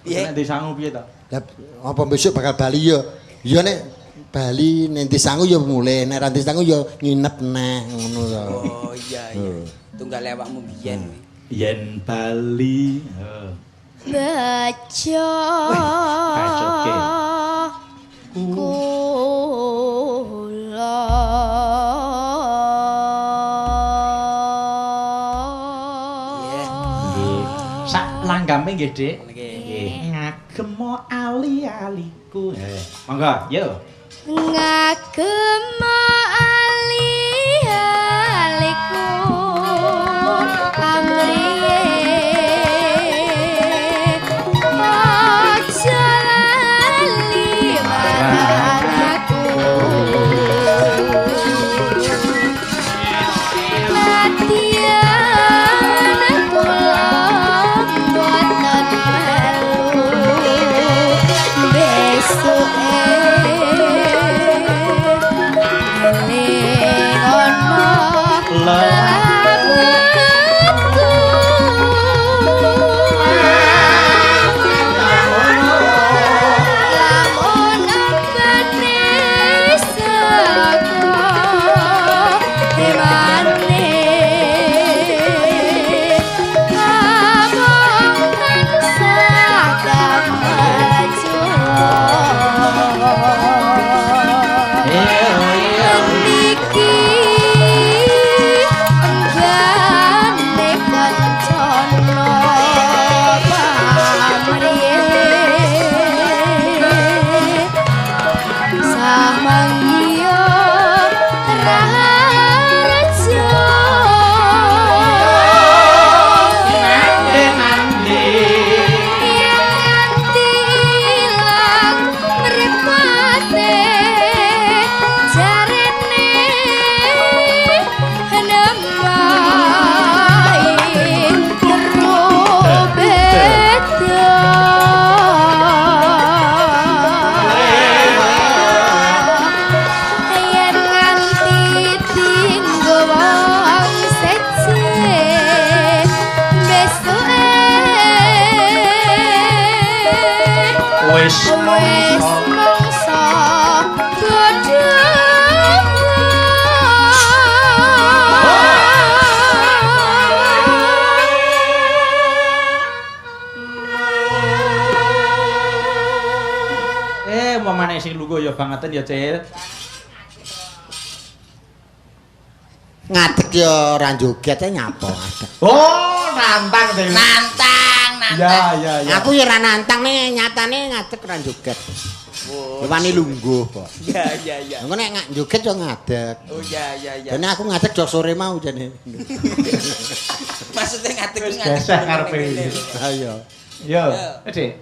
Piye? Nek ndek sangu piye to? Lah apa besok bakal bali ya? Ya nek bali nek ndek sangu ya mulih, nek ra ndek sangu ya nginep neh ngono to. Oh iya iya. Tunggal awakmu biyen. Yen bali. Bejo. Kula. Langgampe nggih, Dik. Nggih. Ngagemo ali-aliku. Monggo, yo. Ngagemo ali-aliku amriye aja lali marang aku. Wis mongso bodho. Mamane sing lungguh ya bangeten ya, Cil. Ngadeg ya ora joget e nyapa ngadeg. Oh, nantang dhewe. Nantang, nantang. Ya, ya, ya. Aku ya ora nantang ning nyatane ngadeg ora joget. Oh. Wani lungguh kok. Ya, ya, ya. Engko nek joget yo ngadeg. Oh, ya, ya, ya. Dene aku ngadeg jok sore mau jane. Maksudnya ngadeg ngadeg. Geseh karepe. Ha iya. Yo, Dik.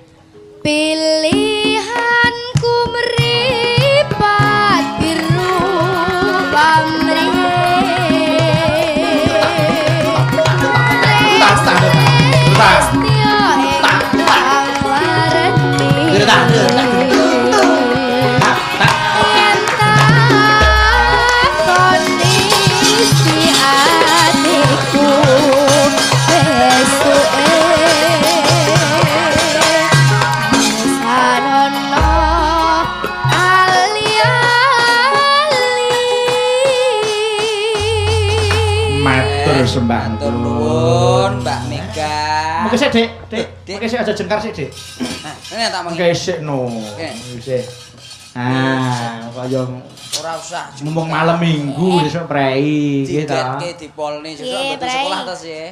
Pilihanku meripat biru pamrih. Kondisi atiku besuke sanono ali-ali. Matur sembah nuwun Mbak Mega. Mengke sik, Dik. Dik, mengke sik aja jengkar sik, Dik. Nah, ngene tak mengke. Mengke sik no. Sik. Ah, kaya ora usah mumpung malam Minggu besok prei nggih ta. Digetke dipolne sesuk mboten sekolah ta sih.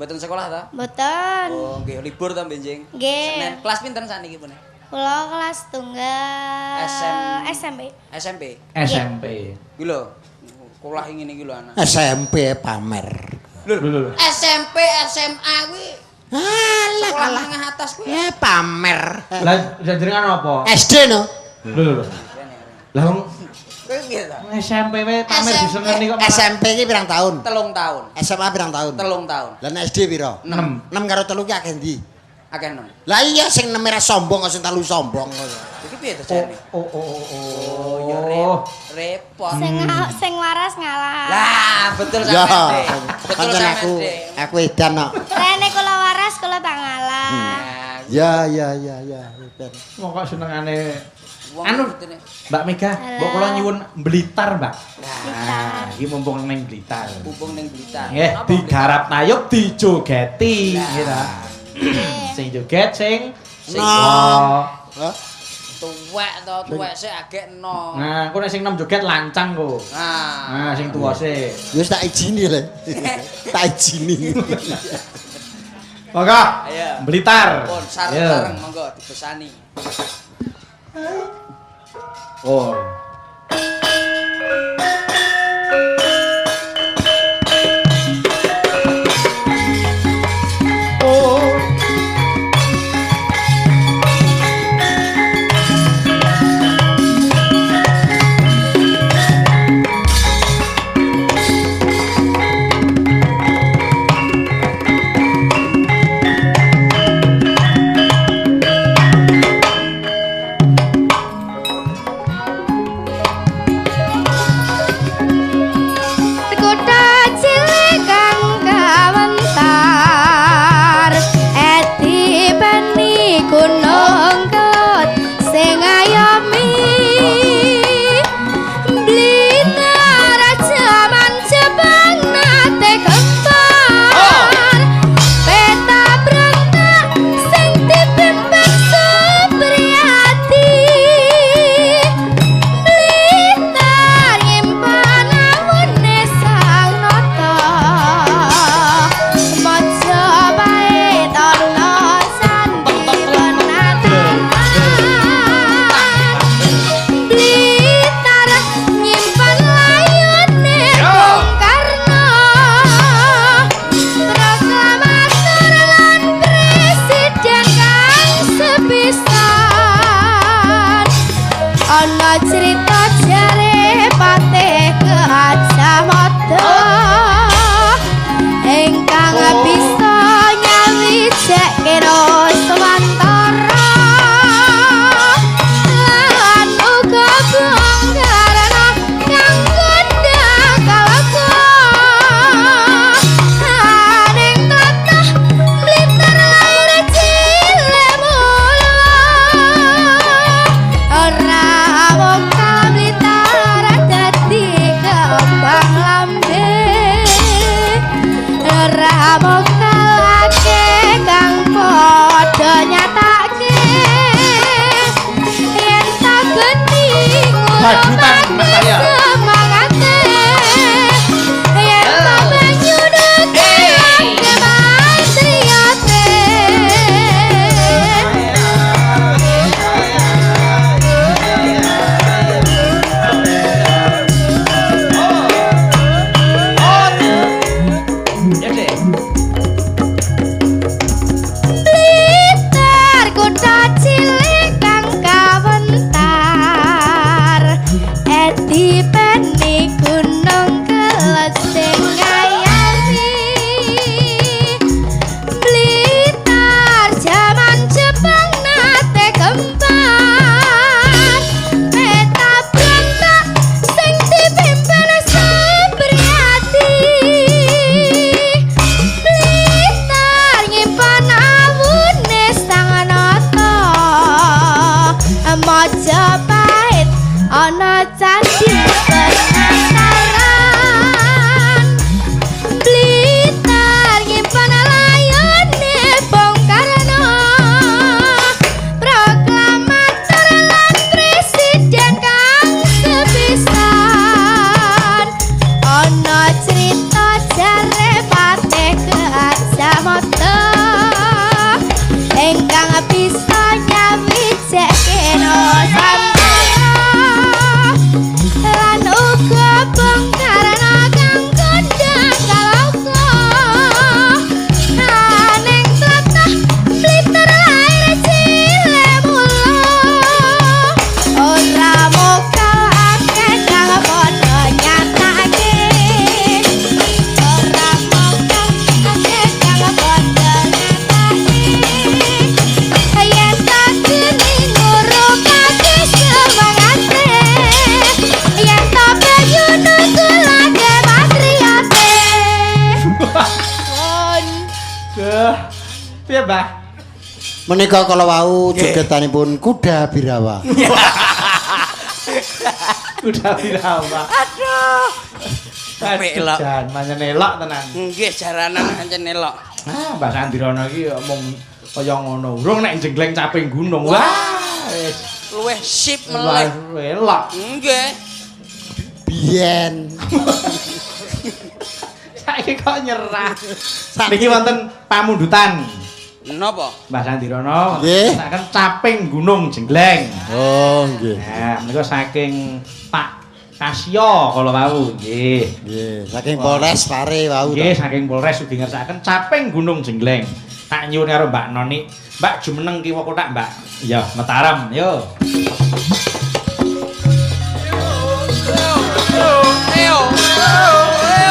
Mboten sekolah ta? Mboten. Oh, nggih libur ta benjing. Nggih. Senin kelas pinten sakniki pun? Kula kelas tunggal SMP. SMP. SMP. Iki lho, sekolah ngene iki lho anak. SMP pamer. Lho, lho. SMP, SMA kuwi alah, sekolah menengah atas kuwi. Ya pamer. Lah jenengan apa? SD no. Lho lho. Lah wong kowe piye ta? SMP wae pamer disengeni kok. SMP iki pirang tahun? 3 tahun. SMA pirang tahun? 3 tahun. Lah nek SD pira? 6. 6 karo 3 ki akeh ndi? Akeh 6. Lah iya sing 6 ora sombong kok sing 3 sombong kok. Iki piye to jane? Oh oh oh. Ya repot. Sing waras ngalah. Lah, betul sampean, Dik. Betul sampean, Dik. Aku edan kok. Rene kula waras kula tak ngalah. Ya ya ya ya. Wong kok senengane anu Mbak Mega, mbok kula nyuwun Blitar, Mbak. Nah, iki mumpung ning Blitar. Mumpung ning Blitar. Nggih, digarap tayub dijogeti, nggih ta. Sing joget sing nom. Tuwek to, tuwek sik agek enom. Nah, engko nek sing nom joget lancang kok. Nah, nah sing tuwa sik. Ya wis tak izini le. Tak izini. Monggo. Ayo. Blitar. Pun sareng-sareng monggo dibesani. Oh. Bagutan Mas Arya. Semangate yen Majapahit ana candi penataran Blitar nyimpen layone Bung Karno proklamator lan presiden kang sepisan ana crita jare Patih Gajah Mada ingkang bisa nyawijeke Nusantara lan uga Bung Karno kang kondang kaloka ning tlatah Blitar lair cilik mula ora mokal akeh kang padha nyatake ora mokal akeh kang padha nyatake yen tak geni ngurupake semangate yen tak banyu nungulake patriote. Pun. Duh. Piye, Mbah? Menika kala wau jogetanipun Kuda Birawa. Kuda Birawa. Aduh. Aduh, Elok. jan pancen elok tenan. Nggih, jaranan pancen elok. Ah, Mbah Sandirono iki mung kaya ngono. Urung nek jengleng caping gunung. Wah, wis Luwih sip meleh. luwih elok. Nggih. Biyen. Saiki kok nyerah. Niki wonten pamundutan. Napa? Mbah Sandirono Nggih. ngersakaken caping gunung jengleng. Oh, nggih. Nah, menika saking Pak Kasyo kala wau nggih. Nggih, saking Polres Pare wau. Nggih, saking Polres ugi ngersakaken caping gunung jengleng. Tak nyuwun karo Mbak Noni. Mbak jumeneng kiwa kothak, Mbak. Iya, Mataram, yo. Eo. Eo. Eo.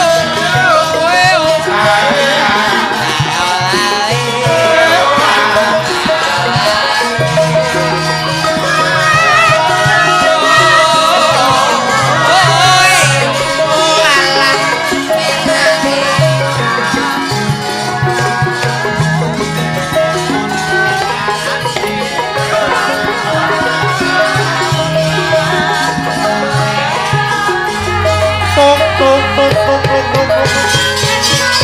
Tuk tuk tuk tuk tuk tuk. Tuk.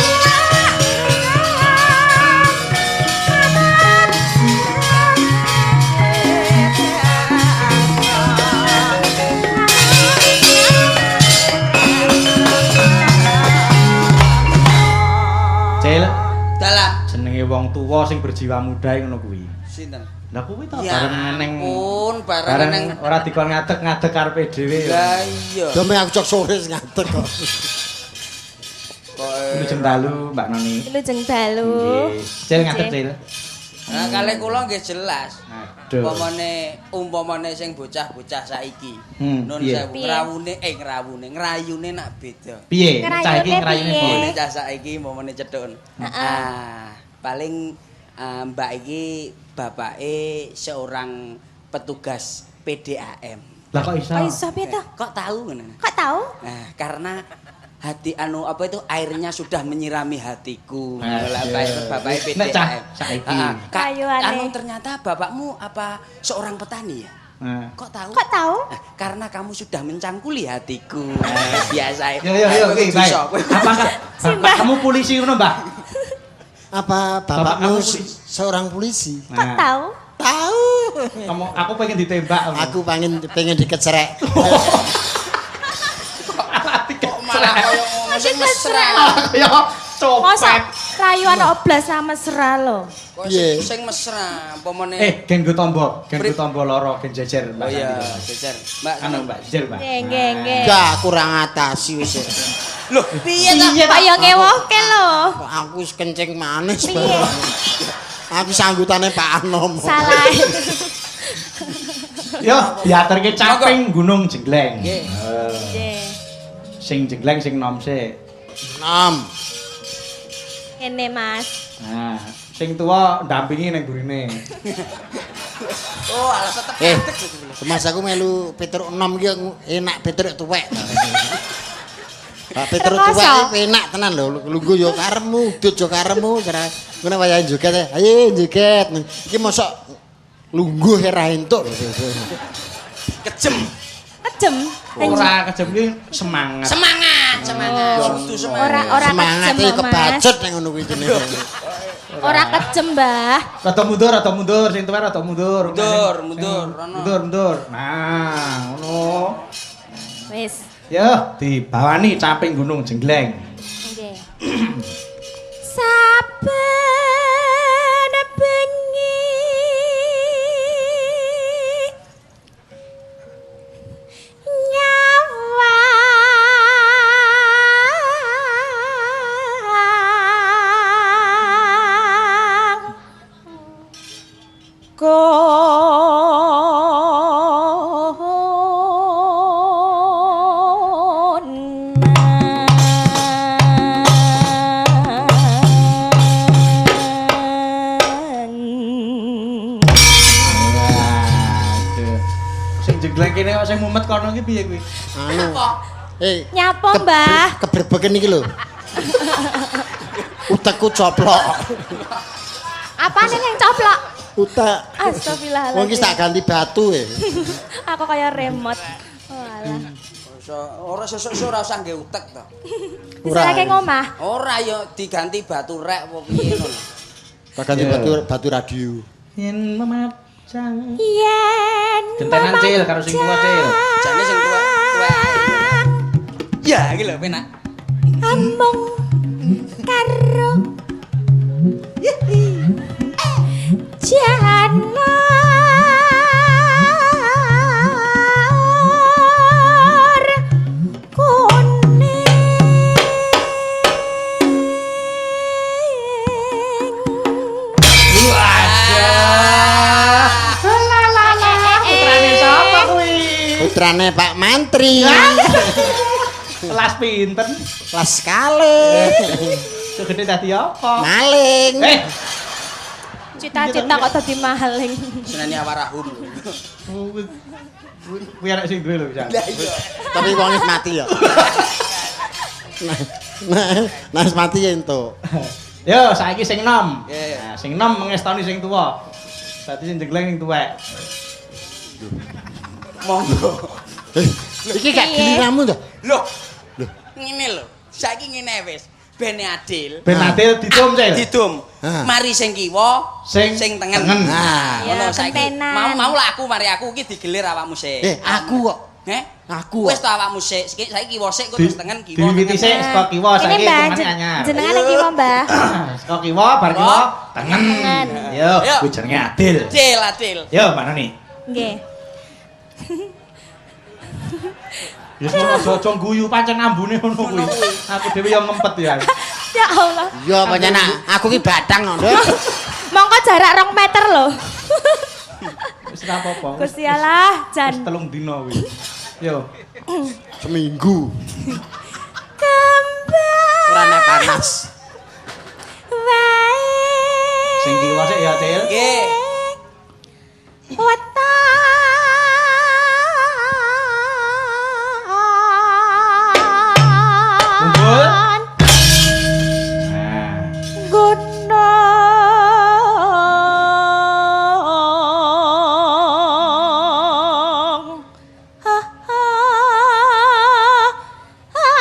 Cil, Dalah jenenge wong tuwa sing berjiwa muda ngono kuwi. sinten? Lah kuwi to Ya bareng neng ampun, bareng bareng neng ora dikon ngadeg-ngadeg karepe dhewe. Lah iya. Dome aku cok sore sing ngadeg kok. Kok Wilujeng dalu Mbak Noni. Wilujeng dalu. Nggih. Cil ngadeg Cil. Nah, kalih kula nggih jelas. Aduh. Umpamane sing bocah-bocah saiki. Nun piye? sewu Piye? ngrayune ngrayune nak beda. Piye? Cah iki Ngrayune ngrayune piye? piye? Umpamane cah saiki umpamane cethuk. Ah, paling mbak iki bapake seorang petugas PDAM. Lah kok iso? Kok iso piye to? Kok tahu ngono? Kok tahu? Nah, karena hati anu apa itu airnya sudah menyirami hatiku. Aduh. Lah bapak PDAM. Nek cah saiki. Heeh. Kak, Rayuane. anu ternyata bapakmu apa seorang petani ya? Nah. Kok tahu? Kok tahu? Nah, karena kamu sudah mencangkuli hatiku. Biasa. Yo yo yo iki bae. Apakah bapak kamu polisi ngono, Mbah? Apa Bapak bapakmu kamu polisi. seorang polisi? Kok Nah. tahu? Tahu. Kamu aku pengen ditembak. Aku pengen dikecerek. Kok malah koyo ngono sing mesra. Ya Masa copet. rayuan oblas sama mesra lho. Kok Piye? sing mesra umpamane. Gen go tombo, gen go Pri- tombo loro, gen jejer Mbak. Oh iya, Santi. jejer. Mbak, Anu Mbak, jejer Mbak. Nggih, nggih, nggih. Gak kurang atasi wis. Loh, piye ta? Kok ya ngewoke lho. Kok aku wis kencing manis Piye? bareng. Aku sanggutane Pak Anom. Salah. Yo, diaturke caping gunung jengleng. Nggih. Nggih. Sing jengleng sing nom sik. Nom. Kene Mas. Nah, sing tuwa ndampingi ning gurine. Oh, alah tetep Eh. ngadeg lho. Mas aku melu Petruk enom iki enak Petruk tuwek. Pak Petruk Rekoso. tuwek iki enak tenan lho. Lungguh yo karepmu, udut yo karepmu, cara ngono wayahe joget. Ayo joget. Iki mosok Lungguh ora entuk. Kejem. Kejem. Ora kejem ki semangat. Semangat, semangat. Kudu semangat. Ora Semangat kejem iki kok, Mas. kebacut ning ngono kuwi jenenge. Ora kejem, Mbah. Rada mundur, sing tuwa rada mundur. Mundur, mundur, rono. Mundur, mundur. Nah, ngono. Wis. Yo, dibawani caping gunung jenggleng. Nggih. Saben bengi nyawang konan. Waduh. Sing jenggleng kene kok sing mumet kono ki piye kuwi? Anu. Eh, Nyapa, Mbah? Kebrebeken iki lho. Utekku coplok. Apane yang coplok? Utek. Astagfirullahaladzim. Wong iki tak ganti batu e. Aku kaya remote. Walah. Ora sesuk ora usah nggae utek to. Diserahke ngomah. Ora ya diganti batu rek apa piye ngono. Tak ganti batu batu radio. Yen memajang. Yen Gentenan Cil karo sing tuwa Cil. Jane sing tuwa tuwa ae. Ya iki lho penak. Amung karo janar kuning. Waduh. Putrane sapa kuwi? Putrane Pak Mantri. Kelas pinten? Kelas kalih. Segede dadi apa? Maling. Eh, Cita-cita kok dadi maling. Seneni awarahum. kuwi arek sing duwe lho bisa. Lah iya. Tapi wong wis mati ya. Nah, wis mati ya entuk. Yo, saiki sing nom. Nggih. Nah, sing nom mengestoni sing tuwa. Berarti sing jegleng sing tuwek. Monggo. Eh, iki gak Piye? giliranmu to? Loh. Ngene lho. Saiki ngene wis. Ben adil. Ben adil didum, Cil. Didum. Ah. Mari sing kiwa, Sing sing tengen. tengen. Nah. Ya, Ngono saiki. gentenan. Mau mau lah aku mari aku iki digelir awakmu sik. Eh, aku kok. Heh? Aku Wis kok. to awakmu sik. Saiki kiwa sik engko terus tengen kiwa. Diwiwiti tengen. sik saka kiwa Ini, saiki Mbah, hitungane anyar. jenengane kiwa, Mbah. Saka kiwa bar kiwa tengen. Tengen. Yo, Yo. kuwi jenenge adil. Adil, adil. Yo, mana nih? Nggih. Ya aja guyu pancen ambune ngono kuwi. Aku dhewe yo ngempet ya. Ya Allah. Ya pancen aku ki batang kok, Nduk. Mongko jarak 2 meter lho. Wis ora apa-apa. Gusti Allah, Wis jan. 3 dina kuwi. Yo. Seminggu. Kembang Ora nek panas. wae. Sing kiwa sik ya, Cil. Nggih. Kumpul. Weton. Nah. Gunung. Ha, ha, ha.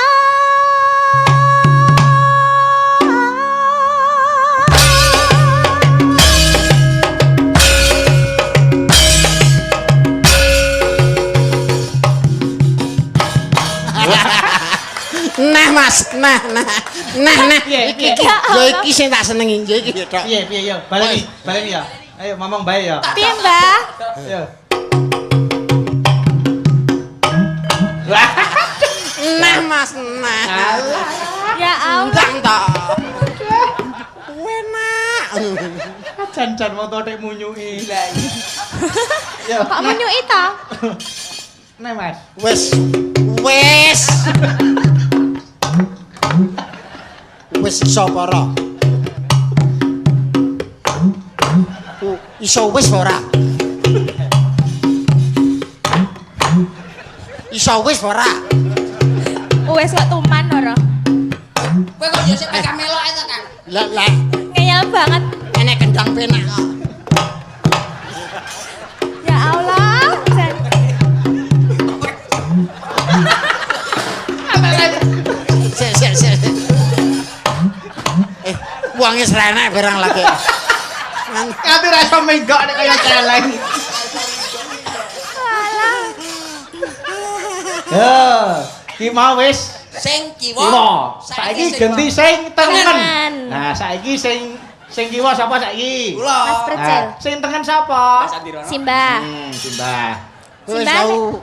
Nah, Mas, nah, nah. Nah, nah. Piye, Iki iki piye? ya iki sing tak senengi, ya iki ya tok. Piye piye yo, baleni, baleni ya. Ayo ngomong bae ya. Piye, Mbah? Yo. Nah, Mas, nah. Ya Allah. Ndang to. Enak. Jan-jan wong tok munyuki. Lah iya. Yo. Kok menyuki to? Nah, Mas. Wis. Wis. Wis iso apa ora? Iso wis apa ora? Iso wis apa ora? Wes kok tuman ora. Kowe kok yo sik pekah melok ae to, Kang. Lah lah Ngeyel banget. enek kendang penak kok. Wetenge srenek barang lagi. Nganti ra iso menggok nek kaya celeng. Yo, ki mau wis Sing kiwa. kiwa. Saiki genti sing tengen. Nah, saiki sing kiwa sapa saiki? Kula. Mas Percil. Nah, sing tengen sapa? Simbah. Simbah. Wis tau.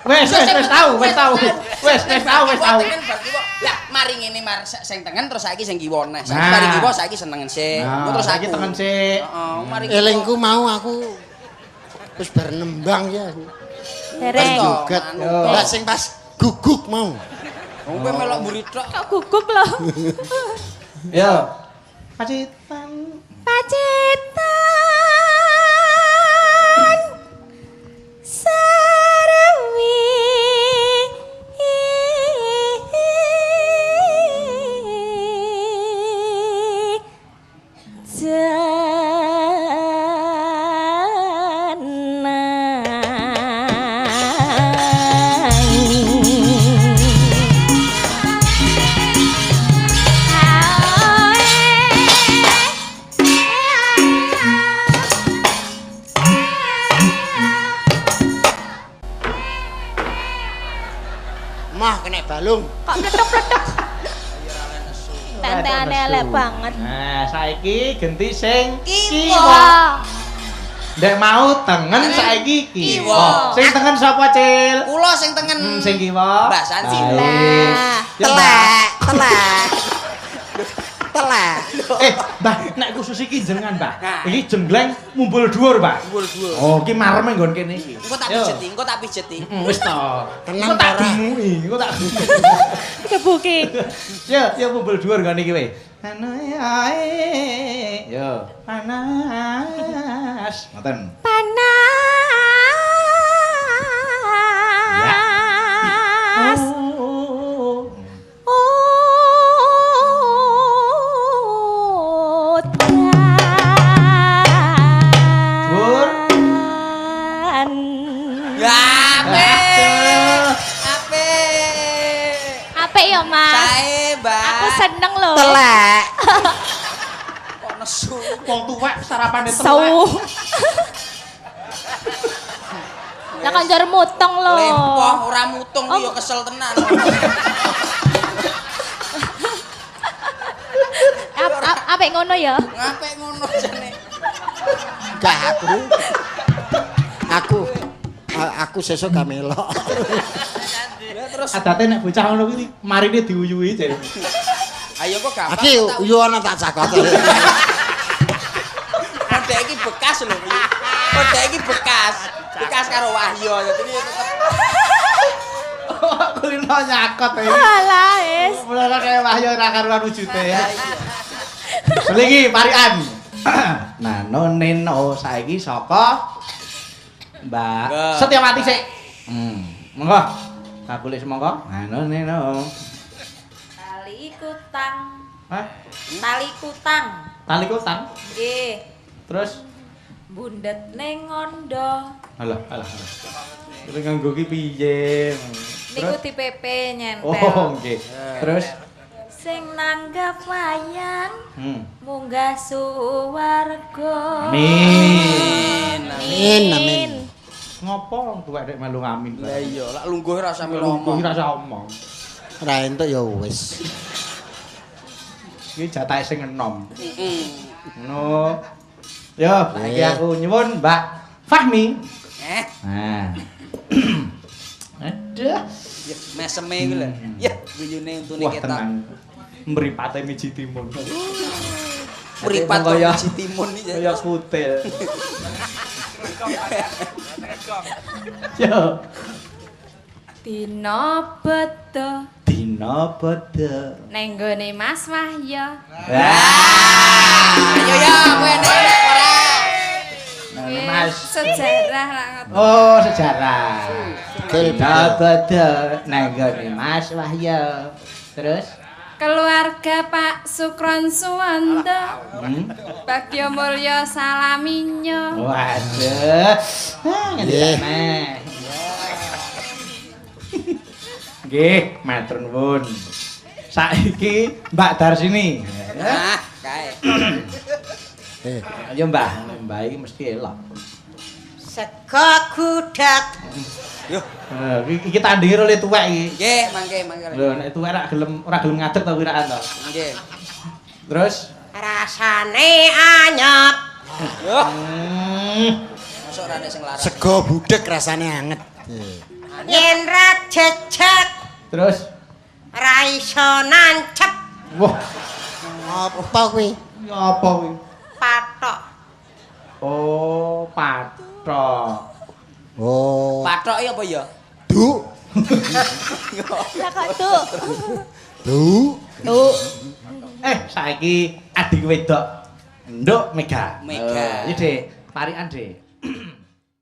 Wis wis tau, wis tau. Wis wis tau, wis tau. Lah, mari ngene mar sing tengen terus saiki sing kiwa neh. Saiki mari kiwa saiki senengen sik. Engko terus saiki aku. Tengen sik. Heeh, mari kiwa. Elingku mau aku wis bar nembang ya aku. Dereng. Joget. Lah sing pas guguk mau. Wong kowe melok mburi tok. Kok guguk lho. Yo. Pacitan. Pacitan. Sarawi. Mah kena balung. Kok pletok-pletok. Tenteane elek banget. Nah, saiki genti sing Kiwa. Ndek mau tengen saiki kiwa. Sing tengen sapa, Cil? Kula sing tengen. Sing kiwa. Mbak Santi. Mbak. Telek, telek. Telek. Mbah, nek khusus iki jenengan, Mbah. Iki jenggleng mumbul dhuwur, Mbah. Mumbul dhuwur. Oh, iki mareme nggon kene iki. Engko tak pijeti, engko tak pijeti. Wis to. Tenang Engko tak ora. gemuki, engko tak Kebuki. Yo, yo mumbul dhuwur nggon iki we. Ae. Yo, panas. Ngoten. Panas. Dhuwur. Ya, apik. Apik. Apik ya, Mas. Sae, Mbak. Aku seneng lho. Telek. Kok nesu. Wong tuwek sarapane telek. Sau. Lah kan jar mutong lho. Lempoh ora mutung ya kesel tenan. Apik ngono ya? Ngapik ngono jane. Gak aku. Aku sesuk gak melok. Ya terus Adate nek bocah ngono kuwi marine diuyuhi jare. Ayo kok gampang. Iki uyu ana tak cakot. Kodek iki bekas lho. Kodek iki bekas. Bekas karo Wahyo. Dadi tetep Kulino nyakot iki. Alah wis. Mulane kaya Wahyo ora karuan wujude ya. Selingi parikan. Nano neno saiki saka Mbak Setiawati sik. Monggo. Kakulik semongko. Nano neno. Tali kutang. Hah? Tali kutang. Tali kutang. Nggih. Terus bundet ning ngondo. Alah, alah, alah. Terus nganggo ki piye? Niku di PP nyentel. Oh, nggih. Terus sing nanggap wayang munggah suwarga. Amin. Amin, amin. Ngopo tuwek nek melu amin. Lah iya, lak lungguh ora usah melu Lungguh omong. ora usah omong. Ora entuk ya wis. Iki jatahe sing enom. Heeh. Ngono. Yo, saiki aku nyuwun Mbak Fahmi. Nah. Aduh. Ya, meseme iku lho. Ya, guyune untune Wah, ketok. tenang. Mripate miji timun. Mripat kok Kaya miji timun iki. Kaya kutil. Yo, Dina beda dina beda. neng nggone Mas Wahyo. Ayo ya, kowe enek ora? Nah, Mas. Sejarah lah ngoten. Oh, sejarah. Betul, Dina beda nang nggone Mas Wahyo. Terus Keluarga Pak Sukron Suwanda, Bagyo Mulyo Salaminyo. Waduh. Ah, ngendi Nggih. meh. Nggih, matur nuwun. Saiki Mbak Darsini. Nah, kae. Ayo Mbah, Mbah iki mesti elok. Sego gudeg. Yo. Iki tandinge oleh tuwek iki. Nggih, mangke mangke. Lho nek tuwek ora gelem ngadeg ta wiraan to. Nggih. Terus rasane anyep. Yo. Mosok ora nek sing larang. Sego budeg rasane anget. Yen ra jejeg terus ra iso nancep. Wah, apa kuwi? Apa kuwi? Patok. Oh, patok. Oh. Patok iki apa ya? Du. Lah kok tuh. Du. Tuh. Saiki adik wedok. Nduk Mega. Mega. Iki, Dik, parikan, Dik.